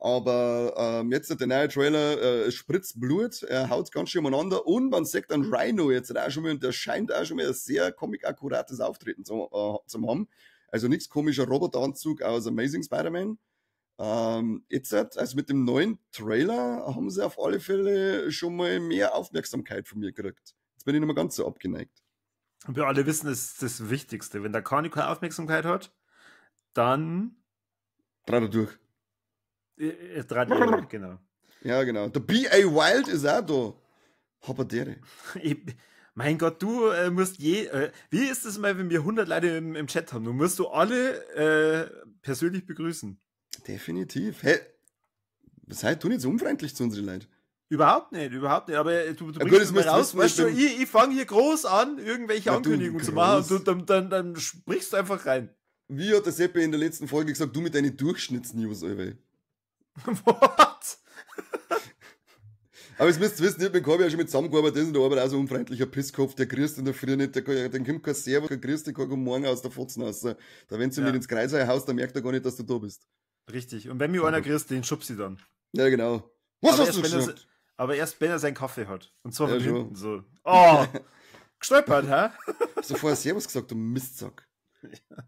Aber jetzt der neue Trailer spritzt Blut, er haut ganz schön umeinander und man sieht dann Rhino jetzt auch schon mal, und der scheint auch schon mal ein sehr comic-akkurates Auftreten zu haben. Also nichts komischer Roboteranzug aus Amazing Spider-Man. Jetzt, also mit dem neuen Trailer haben sie auf alle Fälle schon mal mehr Aufmerksamkeit von mir gekriegt. Jetzt bin ich nicht mehr ganz so abgeneigt. Und wir alle wissen, das ist das Wichtigste. Wenn der Kani keine Aufmerksamkeit hat, dann dreht er durch. Genau. Ja, genau. Der B.A. Wild ist auch da. Haberdere. Mein Gott, du musst wie ist es mal, wenn wir 100 Leute im Chat haben? Du musst du alle persönlich begrüßen. Definitiv. Hey, sei du nicht so unfreundlich zu unseren Leuten? Überhaupt nicht, überhaupt nicht. Aber du bringst es raus. Weißt du, ich fange hier groß an, irgendwelche Ankündigungen zu machen und dann sprichst du einfach rein. Wie hat der Seppi in der letzten Folge gesagt, du mit deinen Durchschnittsnews, Alter. What? Aber es müsst ihr wissen, ich hab mit Corby auch schon mit zusammengearbeitet, das ist in der Arbeit auch so ein unfreundlicher Pisskopf, der grüßt in der Früh nicht, den kommt kein Servus, kein Grüß dich, kein Guten Morgen aus der Fotzen raus. Da, wenn du nicht ins Kreishaus, dann merkt er gar nicht, dass du da bist. Richtig, und wenn mir einer grüßt, den schubst ich dann. Ja, genau. Was hast du gesagt? Aber erst, wenn er seinen Kaffee hat. Und zwar von hinten so. Oh, gestolpert, hä? Hast du vorher Servus gesagt, du Mistsack. Ja.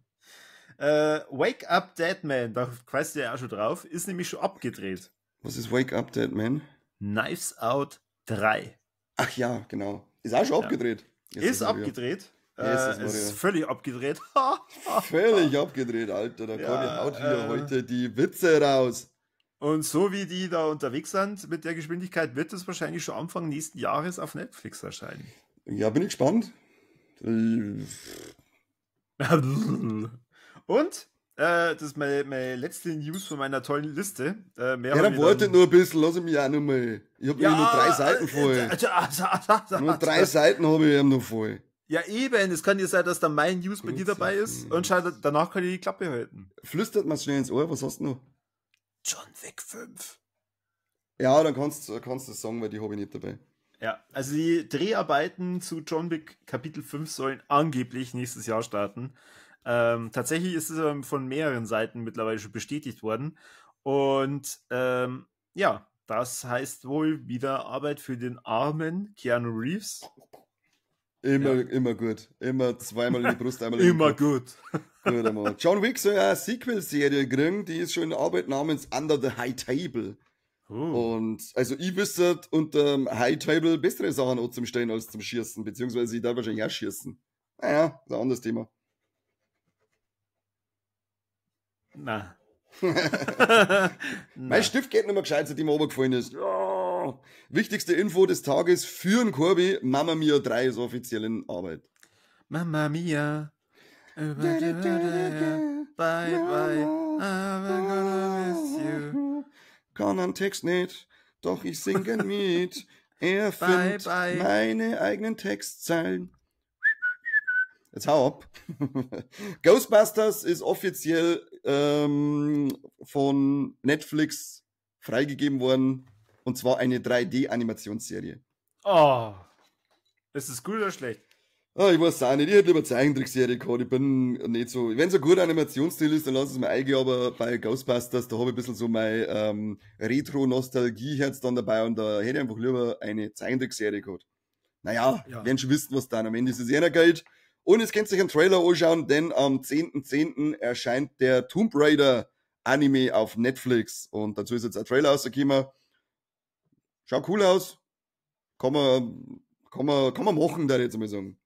Wake Up Dead Man, da weißt du ja auch schon drauf, ist nämlich schon abgedreht. Was ist Wake Up Dead Man? Knives Out 3. Ach ja, genau. Ist auch schon abgedreht. Ist abgedreht. Ist völlig abgedreht. Völlig abgedreht, Alter. Da ja, haut hier heute die Witze raus. Und so wie die da unterwegs sind mit der Geschwindigkeit, wird es wahrscheinlich schon Anfang nächsten Jahres auf Netflix erscheinen. Ja, bin ich gespannt. Und das ist meine letzte News von meiner tollen Liste. Mehr ja, dann wartet nur ein bisschen, lass mich auch noch mal. Ich habe nur 3 Seiten voll. Nur 3 Seiten habe ich noch voll. Ja, eben. Es kann ja sein, dass da mein News bei dir dabei ist und schau, danach kann ich die Klappe halten. Flüstert man schnell ins Ohr, was hast du noch? John Wick 5. Ja, dann kannst du sagen, weil die habe ich nicht dabei. Ja, also die Dreharbeiten zu John Wick Kapitel 5 sollen angeblich nächstes Jahr starten. Tatsächlich ist es von mehreren Seiten mittlerweile schon bestätigt worden. Und ja, das heißt wohl wieder Arbeit für den armen Keanu Reeves. Immer gut. Immer zweimal in die Brust, einmal in den Immer Kopf. gut. Gut einmal. John Wick soll ja eine Sequel-Serie kriegen, die ist schon in Arbeit namens Under the High Table. Oh. Und also ich wüsste unter dem High Table bessere Sachen auch zum Stellen als zum Schießen, beziehungsweise ich darf wahrscheinlich auch schießen. Naja, ist ein anderes Thema. Na. Mein Stift geht nicht mehr gescheit, seitdem er runtergefallen ist. Ja. Wichtigste Info des Tages für den Corby: Mamma Mia 3 ist offiziell in Arbeit. Mamma Mia. Bye bye. I'm gonna miss you. Kann einen Text nicht, doch ich singe mit. Er findet meine eigenen Textzeilen. Jetzt hau ab. Ghostbusters ist offiziell von Netflix freigegeben worden. Und zwar eine 3D-Animationsserie. Oh. Ist es gut oder schlecht? Ah, ich weiß auch nicht. Ich hätte lieber Zeichentrickserie gehabt. Ich bin nicht so. Wenn es ein guter Animationsstil ist, dann lass es mir eingehen, aber bei Ghostbusters, da habe ich ein bisschen so mein Retro-Nostalgie-Herz dann dabei und da hätte ich einfach lieber eine Zeichentrickserie gehabt. Naja, Ja. werden schon wissen, was dann am Ende ist es eh noch Geld. Und jetzt könnt ihr euch einen Trailer anschauen, denn am 10.10. erscheint der Tomb Raider Anime auf Netflix. Und dazu ist jetzt ein Trailer rausgekommen. Schaut cool aus. Kann man machen, da ich jetzt mal sagen.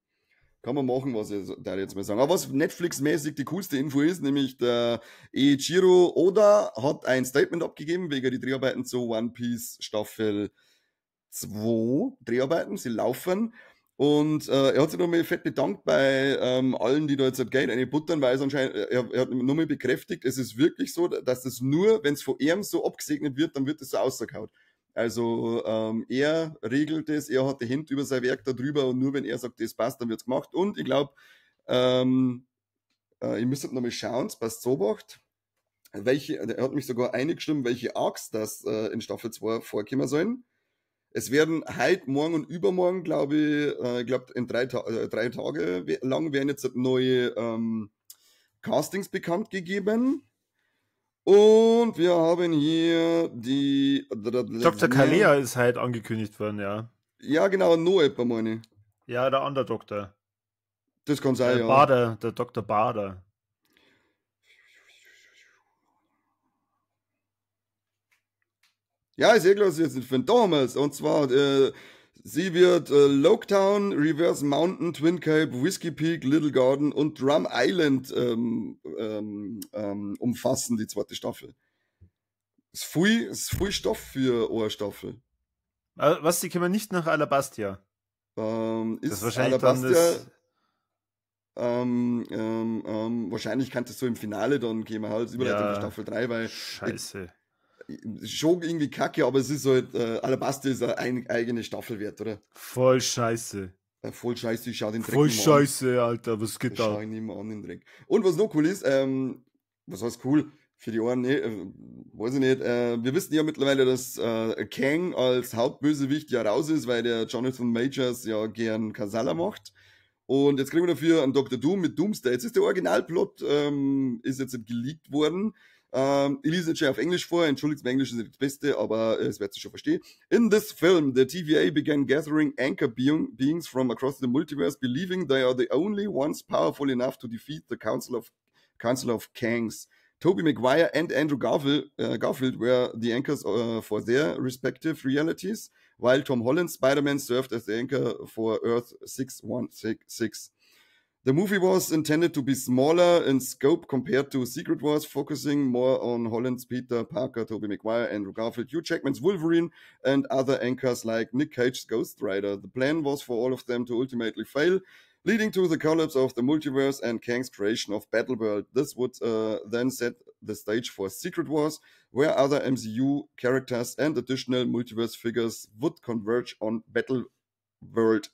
Kann man machen, was ich da jetzt mal sagen. Aber was Netflix-mäßig die coolste Info ist, nämlich der Eiichiro Oda hat ein Statement abgegeben wegen die Dreharbeiten zu One Piece Staffel 2. Dreharbeiten, sie laufen. Und er hat sich nochmal fett bedankt bei allen, die da jetzt halt Geld reinbuttern, weil es anscheinend, er hat nochmal bekräftigt, es ist wirklich so, dass es nur, wenn es von ihm so abgesegnet wird, dann wird es so rausgehauen. Also er regelt es, er hat die Hände über sein Werk da drüber und nur wenn er sagt, das passt, dann wird's gemacht. Und ich glaub, ich müsste nochmal schauen, es passt so macht, welche, er hat mich sogar eingestimmt, welche Arcs das in Staffel 2 vorkommen sollen. Es werden heute, morgen und übermorgen, glaube ich, ich glaub, in 3 Tage lang werden jetzt neue Castings bekannt gegeben. Und wir haben hier die Dr. Kalea ist halt angekündigt worden, ja. Ja, genau, no etwa, meine ich. Ja, der andere Doktor. Das kann sein, Der ja. Bader, der Dr. Bader. Ja, ist eh klar, was ich jetzt nicht finde. Damals. Und zwar, sie wird Loguetown, Reverse Mountain, Twin Cape, Whiskey Peak, Little Garden und Drum Island umfassen, die zweite Staffel. Ist viel Stoff für eine Staffel. Was, die kommen nicht nach Alabastia? Ist Das ist wahrscheinlich dann Alabastia, das. wahrscheinlich kann das so im Finale dann gehen, halt, Überleitung Ja. für Staffel 3, weil Scheiße. schon irgendwie kacke, aber es ist halt, Alabastia ist eine eigene Staffel wert, oder? Voll scheiße. Voll scheiße, ich schau den Dreck Voll nicht mehr an. scheiße, Alter. Was geht Ich schau da? ihn nicht mehr an, den Dreck. Und was noch cool ist, was heißt cool? Für die Ohren, ne, weiß ich nicht. Wir wissen ja mittlerweile, dass Kang als Hauptbösewicht ja raus ist, weil der Jonathan Majors ja gern Kasala macht. Und jetzt kriegen wir dafür einen Dr. Doom mit Doomsday. Jetzt ist der Originalplot, ist jetzt geleakt worden. Ich lese jetzt schon auf Englisch vor. Entschuldigt, mein Englisch ist nicht das Beste, aber es werdet ihr schon verstehen. In this film, the TVA began gathering anchor beings from across the multiverse, believing they are the only ones powerful enough to defeat the Council of Kangs. Tobey Maguire and Andrew Garfield were the anchors for their respective realities, while Tom Holland's Spider-Man served as the anchor for Earth 616. The movie was intended to be smaller in scope compared to Secret Wars, focusing more on Holland's Peter Parker, Tobey Maguire, Andrew Garfield, Hugh Jackman's Wolverine, and other anchors like Nick Cage's Ghost Rider. The plan was for all of them to ultimately fail, leading to the collapse of the multiverse and Kang's creation of Battleworld. This would then set the stage for Secret Wars, where other MCU characters and additional multiverse figures would converge on Battleworld.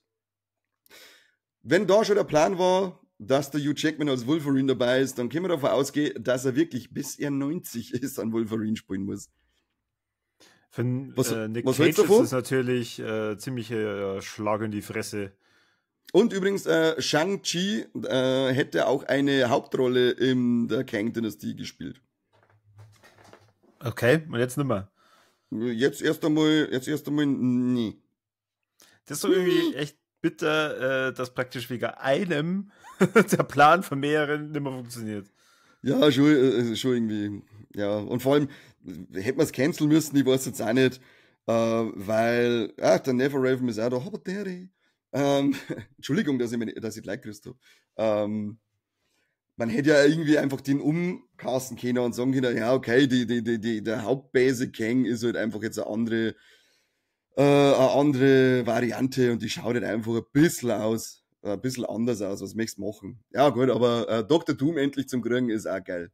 Wenn da schon der Plan war, dass der Hugh Jackman als Wolverine dabei ist, dann können wir davon ausgehen, dass er wirklich bis er 90 ist an Wolverine spielen muss. Für Nick Was Cage hältst du ist davon? das natürlich ziemliche Schlag in die Fresse. Und übrigens, Shang-Chi hätte auch eine Hauptrolle in der Kang-Dynastie gespielt. Okay, und jetzt nimmer. Jetzt erst einmal, nee. Das ist so irgendwie echt bitter, dass praktisch wegen einem der Plan von mehreren nimmer funktioniert. Ja, schon irgendwie. Ja, und vor allem, hätte man es canceln müssen, ich weiß jetzt auch nicht, weil, ach, der Never Raven ist auch da, aber der, Entschuldigung, dass ich gleich grüßt habe. Man hätte ja irgendwie einfach den umcasten können und sagen können, ja, okay, der Hauptböse Kang ist halt einfach jetzt eine andere Variante und die schaut halt einfach ein bisschen anders aus, was möchtest du machen? Ja, gut, aber Dr. Doom endlich zum Kriegen ist auch geil.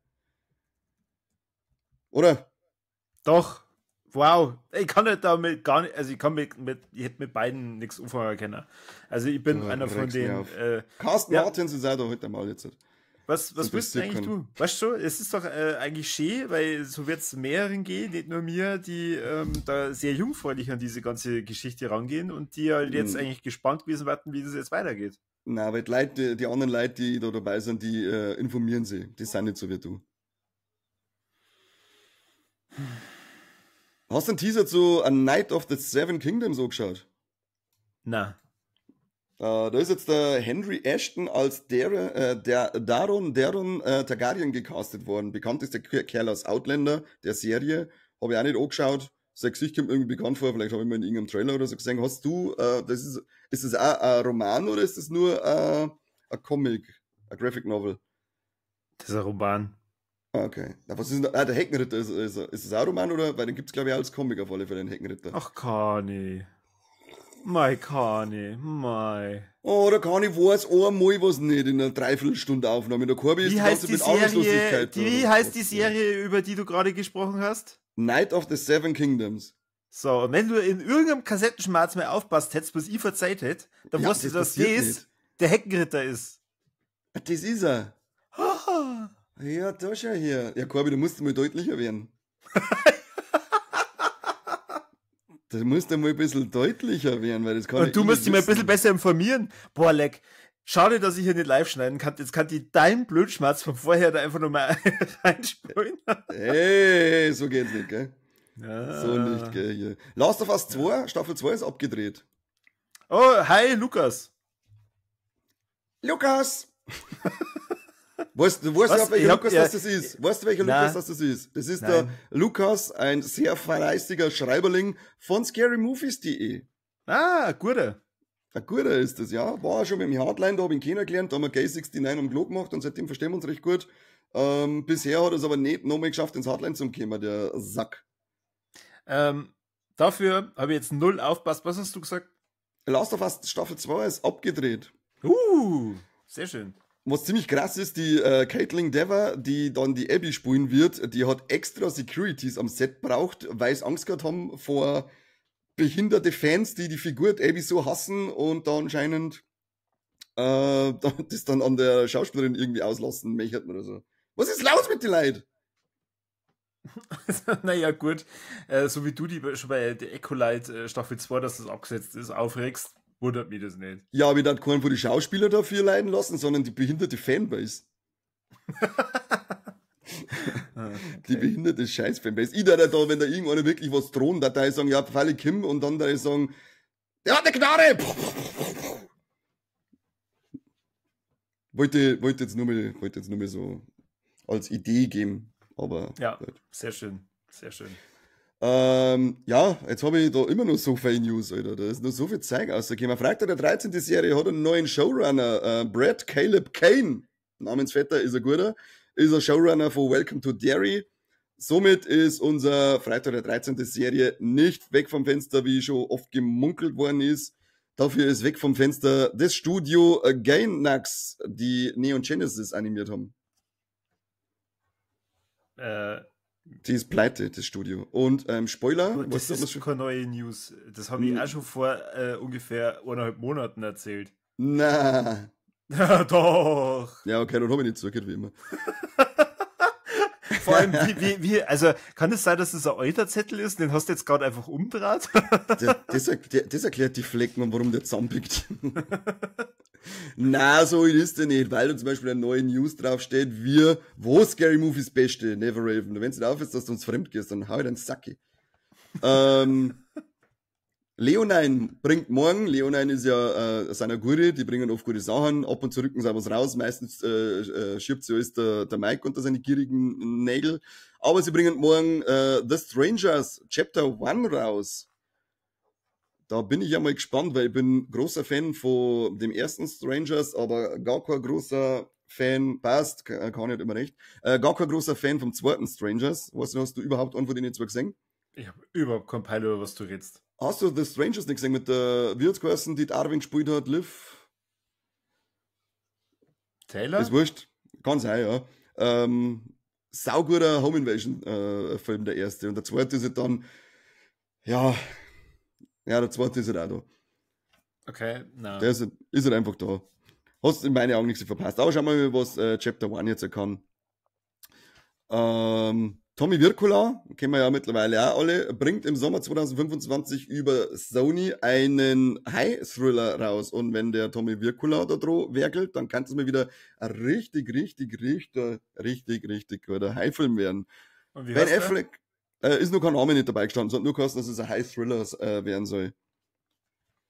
Oder? Doch. Wow, ich kann nicht damit gar nicht, also ich kann ich hätte mit beiden nichts anfangen können. Also ich bin einer von den. Carsten Martens ist auch da heute mal jetzt. Was bist du eigentlich du? Weißt du, es ist doch eigentlich schön, weil so wird es mehreren gehen, nicht nur mir, die da sehr jungfräulich an diese ganze Geschichte rangehen und die halt jetzt eigentlich gespannt gewesen werden, wie das jetzt weitergeht. Na, weil die Leute, die anderen Leute, die da dabei sind, die informieren sich. Die sind nicht so wie du. Hast du einen Teaser zu A Knight of the Seven Kingdoms so geschaut? Na. Da ist jetzt der Henry Ashton als der Daron Targaryen gecastet worden. Bekannt ist der Kerl aus Outlander, der Serie. Habe ich auch nicht angeschaut. Sein Gesicht kommt irgendwie bekannt vor. Vielleicht habe ich mal in irgendeinem Trailer oder so gesehen. Hast du, ist das auch ein Roman oder ist das nur ein Comic, ein Graphic Novel? Das ist ein Roman. Okay. Na, was ist denn, der Heckenritter, ist das auch ein Roman oder? Weil den gibt's glaube ich auch als Comic auf alle Fälle, den Heckenritter. Ach, Kani. Mei, Kani, mei. Oh, der Kani weiß einmal was nicht in einer Dreiviertelstunde Aufnahme. Der Korbi ist die ganze mit Ahnungslosigkeit. Wie heißt die Serie, über die du gerade gesprochen hast? Knight of the Seven Kingdoms. So, und wenn du in irgendeinem Kassettenschmarz mehr aufpasst hättest, was ich verzeiht hätte, dann wusstest du, dass das der Heckenritter ist. Das ist er. Ja, da schau her. Ja, Korbi, du musst mal deutlicher werden. Das musst du mal ein bisschen deutlicher werden, weil das kann. Und du musst dich mal ein bisschen besser informieren. Boah, leck. Schade, dass ich hier nicht live schneiden kann. Jetzt kann die dein Blödschmerz von vorher da einfach nochmal reinspulen. Hey, so geht's nicht, gell? Ja. So nicht, gell? Hier. Last of Us 2, Staffel 2 ist abgedreht. Oh, hi, Lukas. Lukas! Weißt du, welcher Lukas das ist? Weißt du, welcher Lukas das ist? Das ist der Lukas, ein sehr fleißiger Schreiberling von scarymovies.de. Ah, guter. Ein guter ist das, ja. War schon mit dem Hardline, da habe ich ihn kennengelernt, da haben wir Gay 69 am Klo gemacht und seitdem verstehen wir uns recht gut. Bisher hat er es aber nicht nochmal geschafft, ins Hardline zu kommen, der Sack. Dafür habe ich jetzt null aufpasst. Was hast du gesagt? Last of Us Staffel 2 ist abgedreht. Sehr schön. Was ziemlich krass ist, die Caitlin Dever, die dann die Abby spielen wird, die hat extra Securities am Set braucht, weil sie Angst gehabt haben vor behinderte Fans, die die Figur Abby so hassen und da anscheinend das dann an der Schauspielerin irgendwie auslassen möchten oder so. Was ist los mit den Leuten? Naja, gut. So wie du die schon bei der Acolyte Staffel 2, dass das abgesetzt ist, aufregst, wundert mich das nicht. Ja, aber ich darf keinen von den Schauspieler dafür leiden lassen, sondern die behinderte Fanbase. Okay. Die behinderte Scheiß-Fanbase. Ich da, wenn da irgendeiner wirklich was drohen, da ich sagen, ja, falle Kim, und dann da ich sagen, der hat eine Knarre! Wollte jetzt nur mal so als Idee geben, aber. Ja, gut. Sehr schön, sehr schön. Ja, jetzt habe ich da immer noch so viel News, Alter. Da ist noch so viel Zeug rausgekommen. Freitag der 13. Serie hat einen neuen Showrunner, Brad Caleb Kane. Namensvetter ist ein guter. Ist ein Showrunner von Welcome to Derry. Somit ist unser Freitag der 13. Serie nicht weg vom Fenster, wie schon oft gemunkelt worden ist. Dafür ist weg vom Fenster das Studio Gainax, die Neon Genesis animiert haben. Die ist pleite, das Studio. Und Spoiler. Das ist schon keine neue News. Das habe ich auch schon vor ungefähr 1,5 Monaten erzählt. Na. Doch. Ja, okay, dann habe ich nicht zugehört, wie immer. Vor allem, wie, also kann es sein, dass das ein alter Zettel ist? Den hast du jetzt gerade einfach umgedreht? Das erklärt die Flecken und warum der zusammenpickt. Na, so ist der nicht, weil da zum Beispiel eine neue News draufsteht, wo Scary Movies Beste, Never Raven. Wenn es nicht aufhörst, dass du uns fremd gehst, dann hau ich deinen Sacki. Leonine bringt morgen, Leonine ist ja seiner Gure, die bringen oft gute Sachen, ab und zu rücken sie was raus, meistens schiebt sie alles der Mike unter seine gierigen Nägel, aber sie bringen morgen The Strangers Chapter 1 raus. Da bin ich ja mal gespannt, weil ich bin großer Fan von dem ersten Strangers, aber gar kein großer Fan, passt, kann ich nicht immer recht, gar kein großer Fan vom zweiten Strangers. Weißt du, hast du überhaupt einen von denen zwei gesehen? Ich habe überhaupt keinen Peil, über was du redest. Hast du The Strangers nicht gesehen mit der Wirtsheißen, die Darwin gespielt hat, Liv? Taylor? Ist wurscht. Kann sein, ja. Sauguter Home Invasion Film, der erste. Und der zweite ist halt dann Ja. Ja, der zweite ist halt auch da. Okay, na. Der ist halt einfach da. Hast in meinen Augen nichts verpasst. Aber schauen wir mal, was Chapter 1 jetzt kann. Tommy Wirkola, kennen wir ja mittlerweile auch alle, bringt im Sommer 2025 über Sony einen High-Thriller raus. Und wenn der Tommy Wirkola da dran werkelt, dann kann es mal wieder ein richtig, richtig, richtig, richtig, richtig guter High-Film werden. Und wie Ben heißt der? Affleck ist noch kein Name nicht dabei gestanden, sondern nur geheißen, dass es ein High-Thriller werden soll.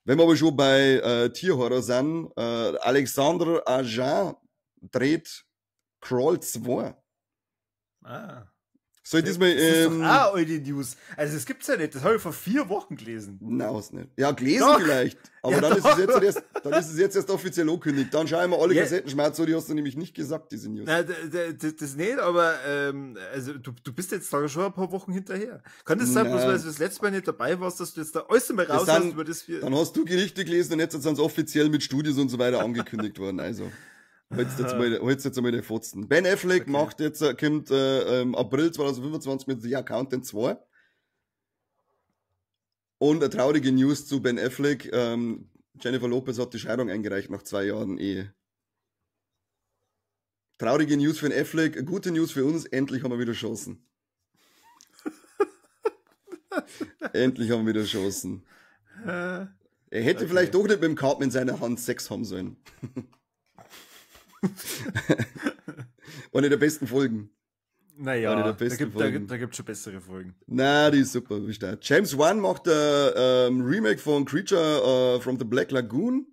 Wenn wir aber schon bei Tierhorror sind, Alexandre Aja dreht Crawl 2. Ah. Soll ich diesmal, Das ist doch auch alte News. Also das gibt's ja nicht. Das habe ich vor 4 Wochen gelesen. Nein, hast nicht. Ja, gelesen Doch. vielleicht. Aber Ja, dann ist doch. es jetzt erst, dann ist es jetzt erst offiziell angekündigt. Dann schauen wir alle Ja. Kassettenschmerz so, die hast du nämlich nicht gesagt, diese News. Nein, das nicht, aber also du bist jetzt da schon ein paar Wochen hinterher. Kann das sein, bloß Nein. weil du das letzte Mal nicht dabei warst, dass du jetzt da alles mal Das raus sind hast, über das wir Dann hast du Gerichte gelesen und jetzt sind sie offiziell mit Studios und so weiter angekündigt worden. Also. Holst jetzt mal, holst jetzt einmal den Fotzen. Ben Affleck Okay. macht jetzt, kommt im April 2025 mit The Accountant 2. Und eine traurige News zu Ben Affleck. Jennifer Lopez hat die Scheidung eingereicht nach 2 Jahren Ehe. Traurige News für den Affleck, gute News für uns, endlich haben wir wieder Chancen. Endlich haben wir wieder Chancen. Er hätte Okay. vielleicht doch nicht mit dem Karten in seiner Hand Sex haben sollen. Eine der besten Folgen. Naja, Eine der besten Folgen. da gibt's schon bessere Folgen. Na, die ist super, wie stark. James Wan macht ein Remake von Creature from the Black Lagoon.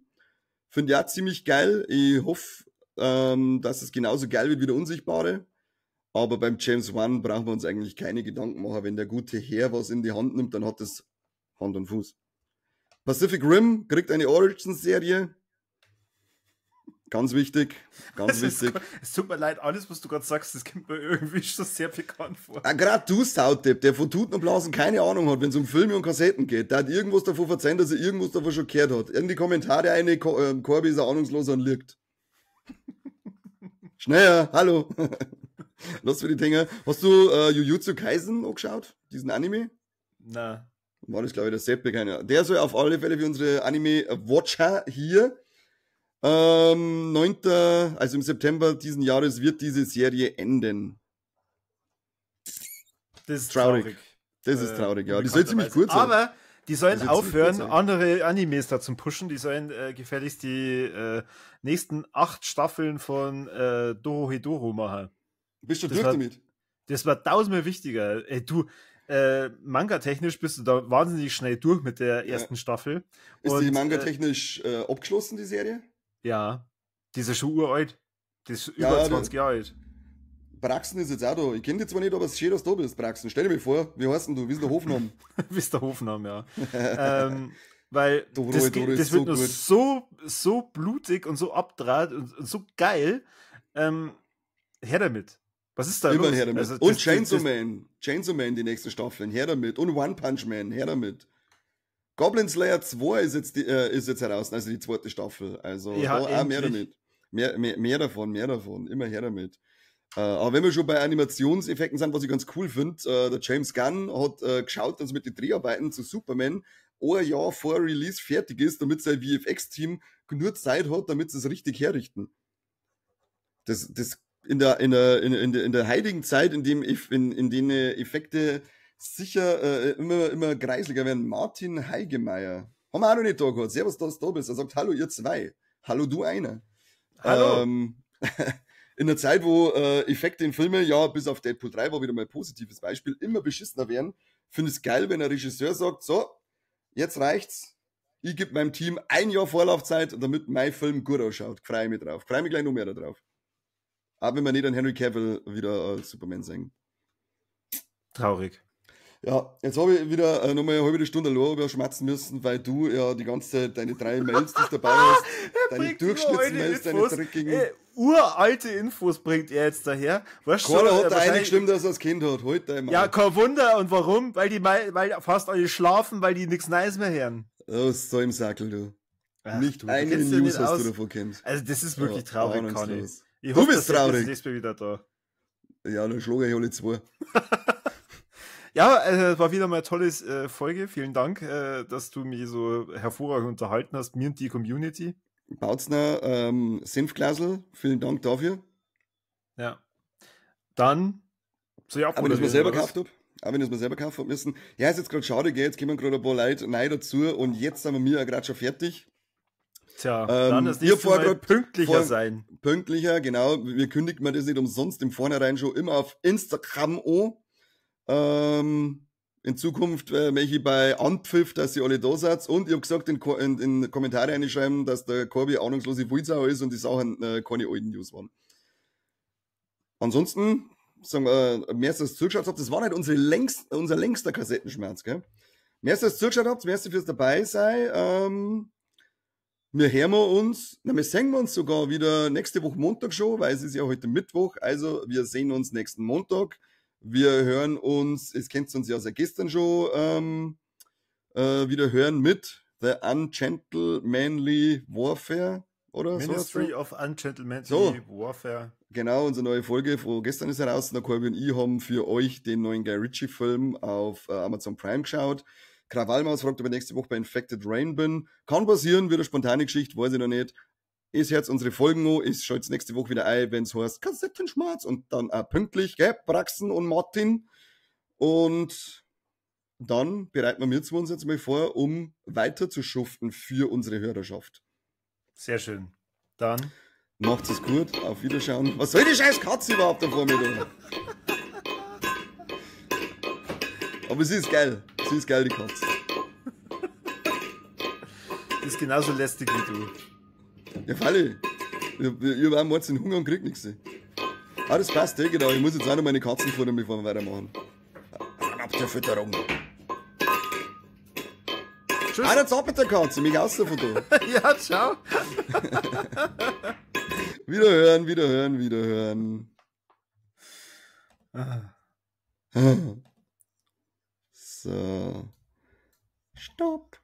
Finde ich auch ziemlich geil. Ich hoffe, dass es genauso geil wird wie der Unsichtbare. Aber beim James Wan brauchen wir uns eigentlich keine Gedanken machen. Wenn der gute Herr was in die Hand nimmt, dann hat das Hand und Fuß. Pacific Rim kriegt eine Origins-Serie. Ganz wichtig, ganz wichtig. Es tut mir leid, alles, was du gerade sagst, das kommt mir irgendwie schon sehr bekannt vor. Ah, grad du Saudepp, der von Tuten und Blasen keine Ahnung hat, wenn's um Filme und Kassetten geht, der hat irgendwas davon verzeihen, dass er irgendwas davon schon gehört hat. In die Kommentare eine, Corby ist ein Ahnungsloser und lügt. Schneller, hallo. Lass mir die Dinger. Hast du Jujutsu Kaisen angeschaut? Diesen Anime? Na. War das, glaub ich, der Seppe, keine Ahnung. Der soll auf alle Fälle für unsere Anime-Watcher hier 9., also im September diesen Jahres wird diese Serie enden. Das ist Traurig. traurig. Das ist traurig, ja. Die soll ziemlich Bekannterweise. kurz sein. Aber die sollen Die soll ziemlich aufhören, kurz sein. andere Animes da zum Pushen. Die sollen gefälligst die nächsten 8 Staffeln von Dorohedoro machen. Bist du Das durch war damit? Das war tausendmal wichtiger. Ey, du, manga-technisch bist du da wahnsinnig schnell durch mit der ersten Staffel. Ist Und, die manga-technisch abgeschlossen, die Serie? Ja. Die ist ja schon uralt. Die ist Ja, über die 20 Jahre alt. Braxen ist jetzt auch da. Ich kenn dich zwar nicht, aber es ist schön, dass du da bist, Braxen. Stell dir mir vor, wie heißt denn du? Wie ist der Hofname? Wie ist der Hofname, ja. Weil Doro, das Doro geht, ist das so wird nur gut. so, so blutig und so abdraht und so geil. Her damit. Was ist da Immer los? her damit. Also, und Chainsaw Man. Chainsaw Man, die nächste Staffel. Her damit. Und One Punch Man. Her damit. Goblin Slayer 2 ist jetzt heraus, also die zweite Staffel. Also Ja, da auch mehr endlich. damit. Mehr davon, mehr davon. Immer her damit. Aber wenn wir schon bei Animationseffekten sind, was ich ganz cool find, der James Gunn hat geschaut, dass mit den Dreharbeiten zu Superman ein Jahr vor Release fertig ist, damit sein V F X-Team genug Zeit hat, damit sie es richtig herrichten. Das, das in der, in der, in, in der, in der heiligen Zeit, in dem ich, in, in denen Effekte sicher immer, immer kreisliger werden. Martin Heigemeier. Haben wir auch noch nicht da gehabt. Servus, dass du da bist. Er sagt, hallo ihr zwei. Hallo du einer. Hallo. In der Zeit, wo Effekte in Filmen, ja, bis auf Deadpool 3 war wieder mal ein positives Beispiel, immer beschissener werden, finde ich es geil, wenn ein Regisseur sagt, so, jetzt reicht's. Ich geb meinem Team ein Jahr Vorlaufzeit, damit mein Film gut ausschaut. Freue ich mich drauf. Freue mich gleich noch mehr da drauf. Auch wenn wir nicht an Henry Cavill wieder als Superman sehen. Traurig. Ja, jetzt habe ich wieder nochmal eine halbe Stunde allein über schmatzen müssen, weil du ja die ganze Zeit deine 3 Mails, die du dabei hast, deine bringt uralte Durchschnittsmails, deine Infos. dreckigen. Uralte Infos bringt er jetzt daher. Weißt du, Keiner schon, hat da wahrscheinlich reingeschrieben, dass er das Kind hat. Halt dein Maul. Ja, kein Wunder. Und warum? Weil fast alle schlafen, weil die nichts Neues mehr hören. Oh, so im Sackel, du. Ach, nicht du, eine du kennst dich News nicht hast aus. du davon kennt. Also, das ist wirklich Ja, traurig, Conny. ahnungslos. Ich Du hoffe, bist dass der traurig. ist nächstes Mal wieder da. Ja, dann schlage ich alle 2. Ja, war wieder mal eine tolle Folge. Vielen Dank, dass du mich so hervorragend unterhalten hast, mir und die Community. Bautzner Senfglasel, vielen Dank dafür. Ja. Dann soll ich auch wenn ich es mir selber gekauft hab. Auch wenn ich es mir selber gekauft hab müssen. Ja, ist jetzt gerade schade, gell? Jetzt kommen gerade ein paar Leute neu dazu und jetzt sind wir mir ja gerade schon fertig. Tja, dann das nächste Mal pünktlicher sein. Pünktlicher, genau. Wir kündigen mir das nicht umsonst im Vornherein schon immer auf Instagram an. In Zukunft möchte ich bei Anpfiff, dass ihr alle da seid. Und ich hab gesagt, in Kommentare reinschreiben, dass der Corby ahnungslose Wulsau ist und die Sachen keine alten News waren. Ansonsten, sagen wir, mehr als das zugeschaut habt, das war nicht unser längster Kassettenschmerz, gell? Mehr als das zugeschaut habt, mehr als fürs dabei sein. Wir hören wir uns, na, wir sehen wir uns sogar wieder nächste Woche Montag schon, weil es ist ja heute Mittwoch, also wir sehen uns nächsten Montag. Wir hören uns, es kennt uns ja seit gestern schon, wieder hören mit The Ungentlemanly Warfare, oder? Ministry so of Ungentlemanly so, Warfare. Genau, unsere neue Folge von gestern ist heraus. Der Corby und ich haben für euch den neuen Guy Ritchie-Film auf Amazon Prime geschaut. Krawallmaus fragt, ob ich nächste Woche bei Infected Rain bin. Kann passieren, wird eine spontane Geschichte, weiß ich noch nicht. Ist jetzt unsere Folgen noch, ist schalt's nächste Woche wieder ein, wenn's heißt Kassettenschmerz und dann auch pünktlich, gell, Braxen und Martin. Und dann bereiten wir uns jetzt mal vor, um weiter zu schuften für unsere Hörerschaft. Sehr schön. Dann macht's es gut, auf Wiederschauen. Was soll die scheiß Katze überhaupt da vor mir tun? Aber sie ist geil. Sie ist geil, die Katze. Die ist genauso lästig wie du. Ja, freilich. Ich hab auch morgens den Hunger und krieg nichts. Ah, das passt, genau. Ich muss jetzt auch noch meine Katzen futtern, bevor wir weitermachen. Ab der Fütterung. Tschüss. Ah, jetzt ab mit der Katze, mich aus davon da. Ja, ciao. Wiederhören, wiederhören, wiederhören. Ah. So. Stopp.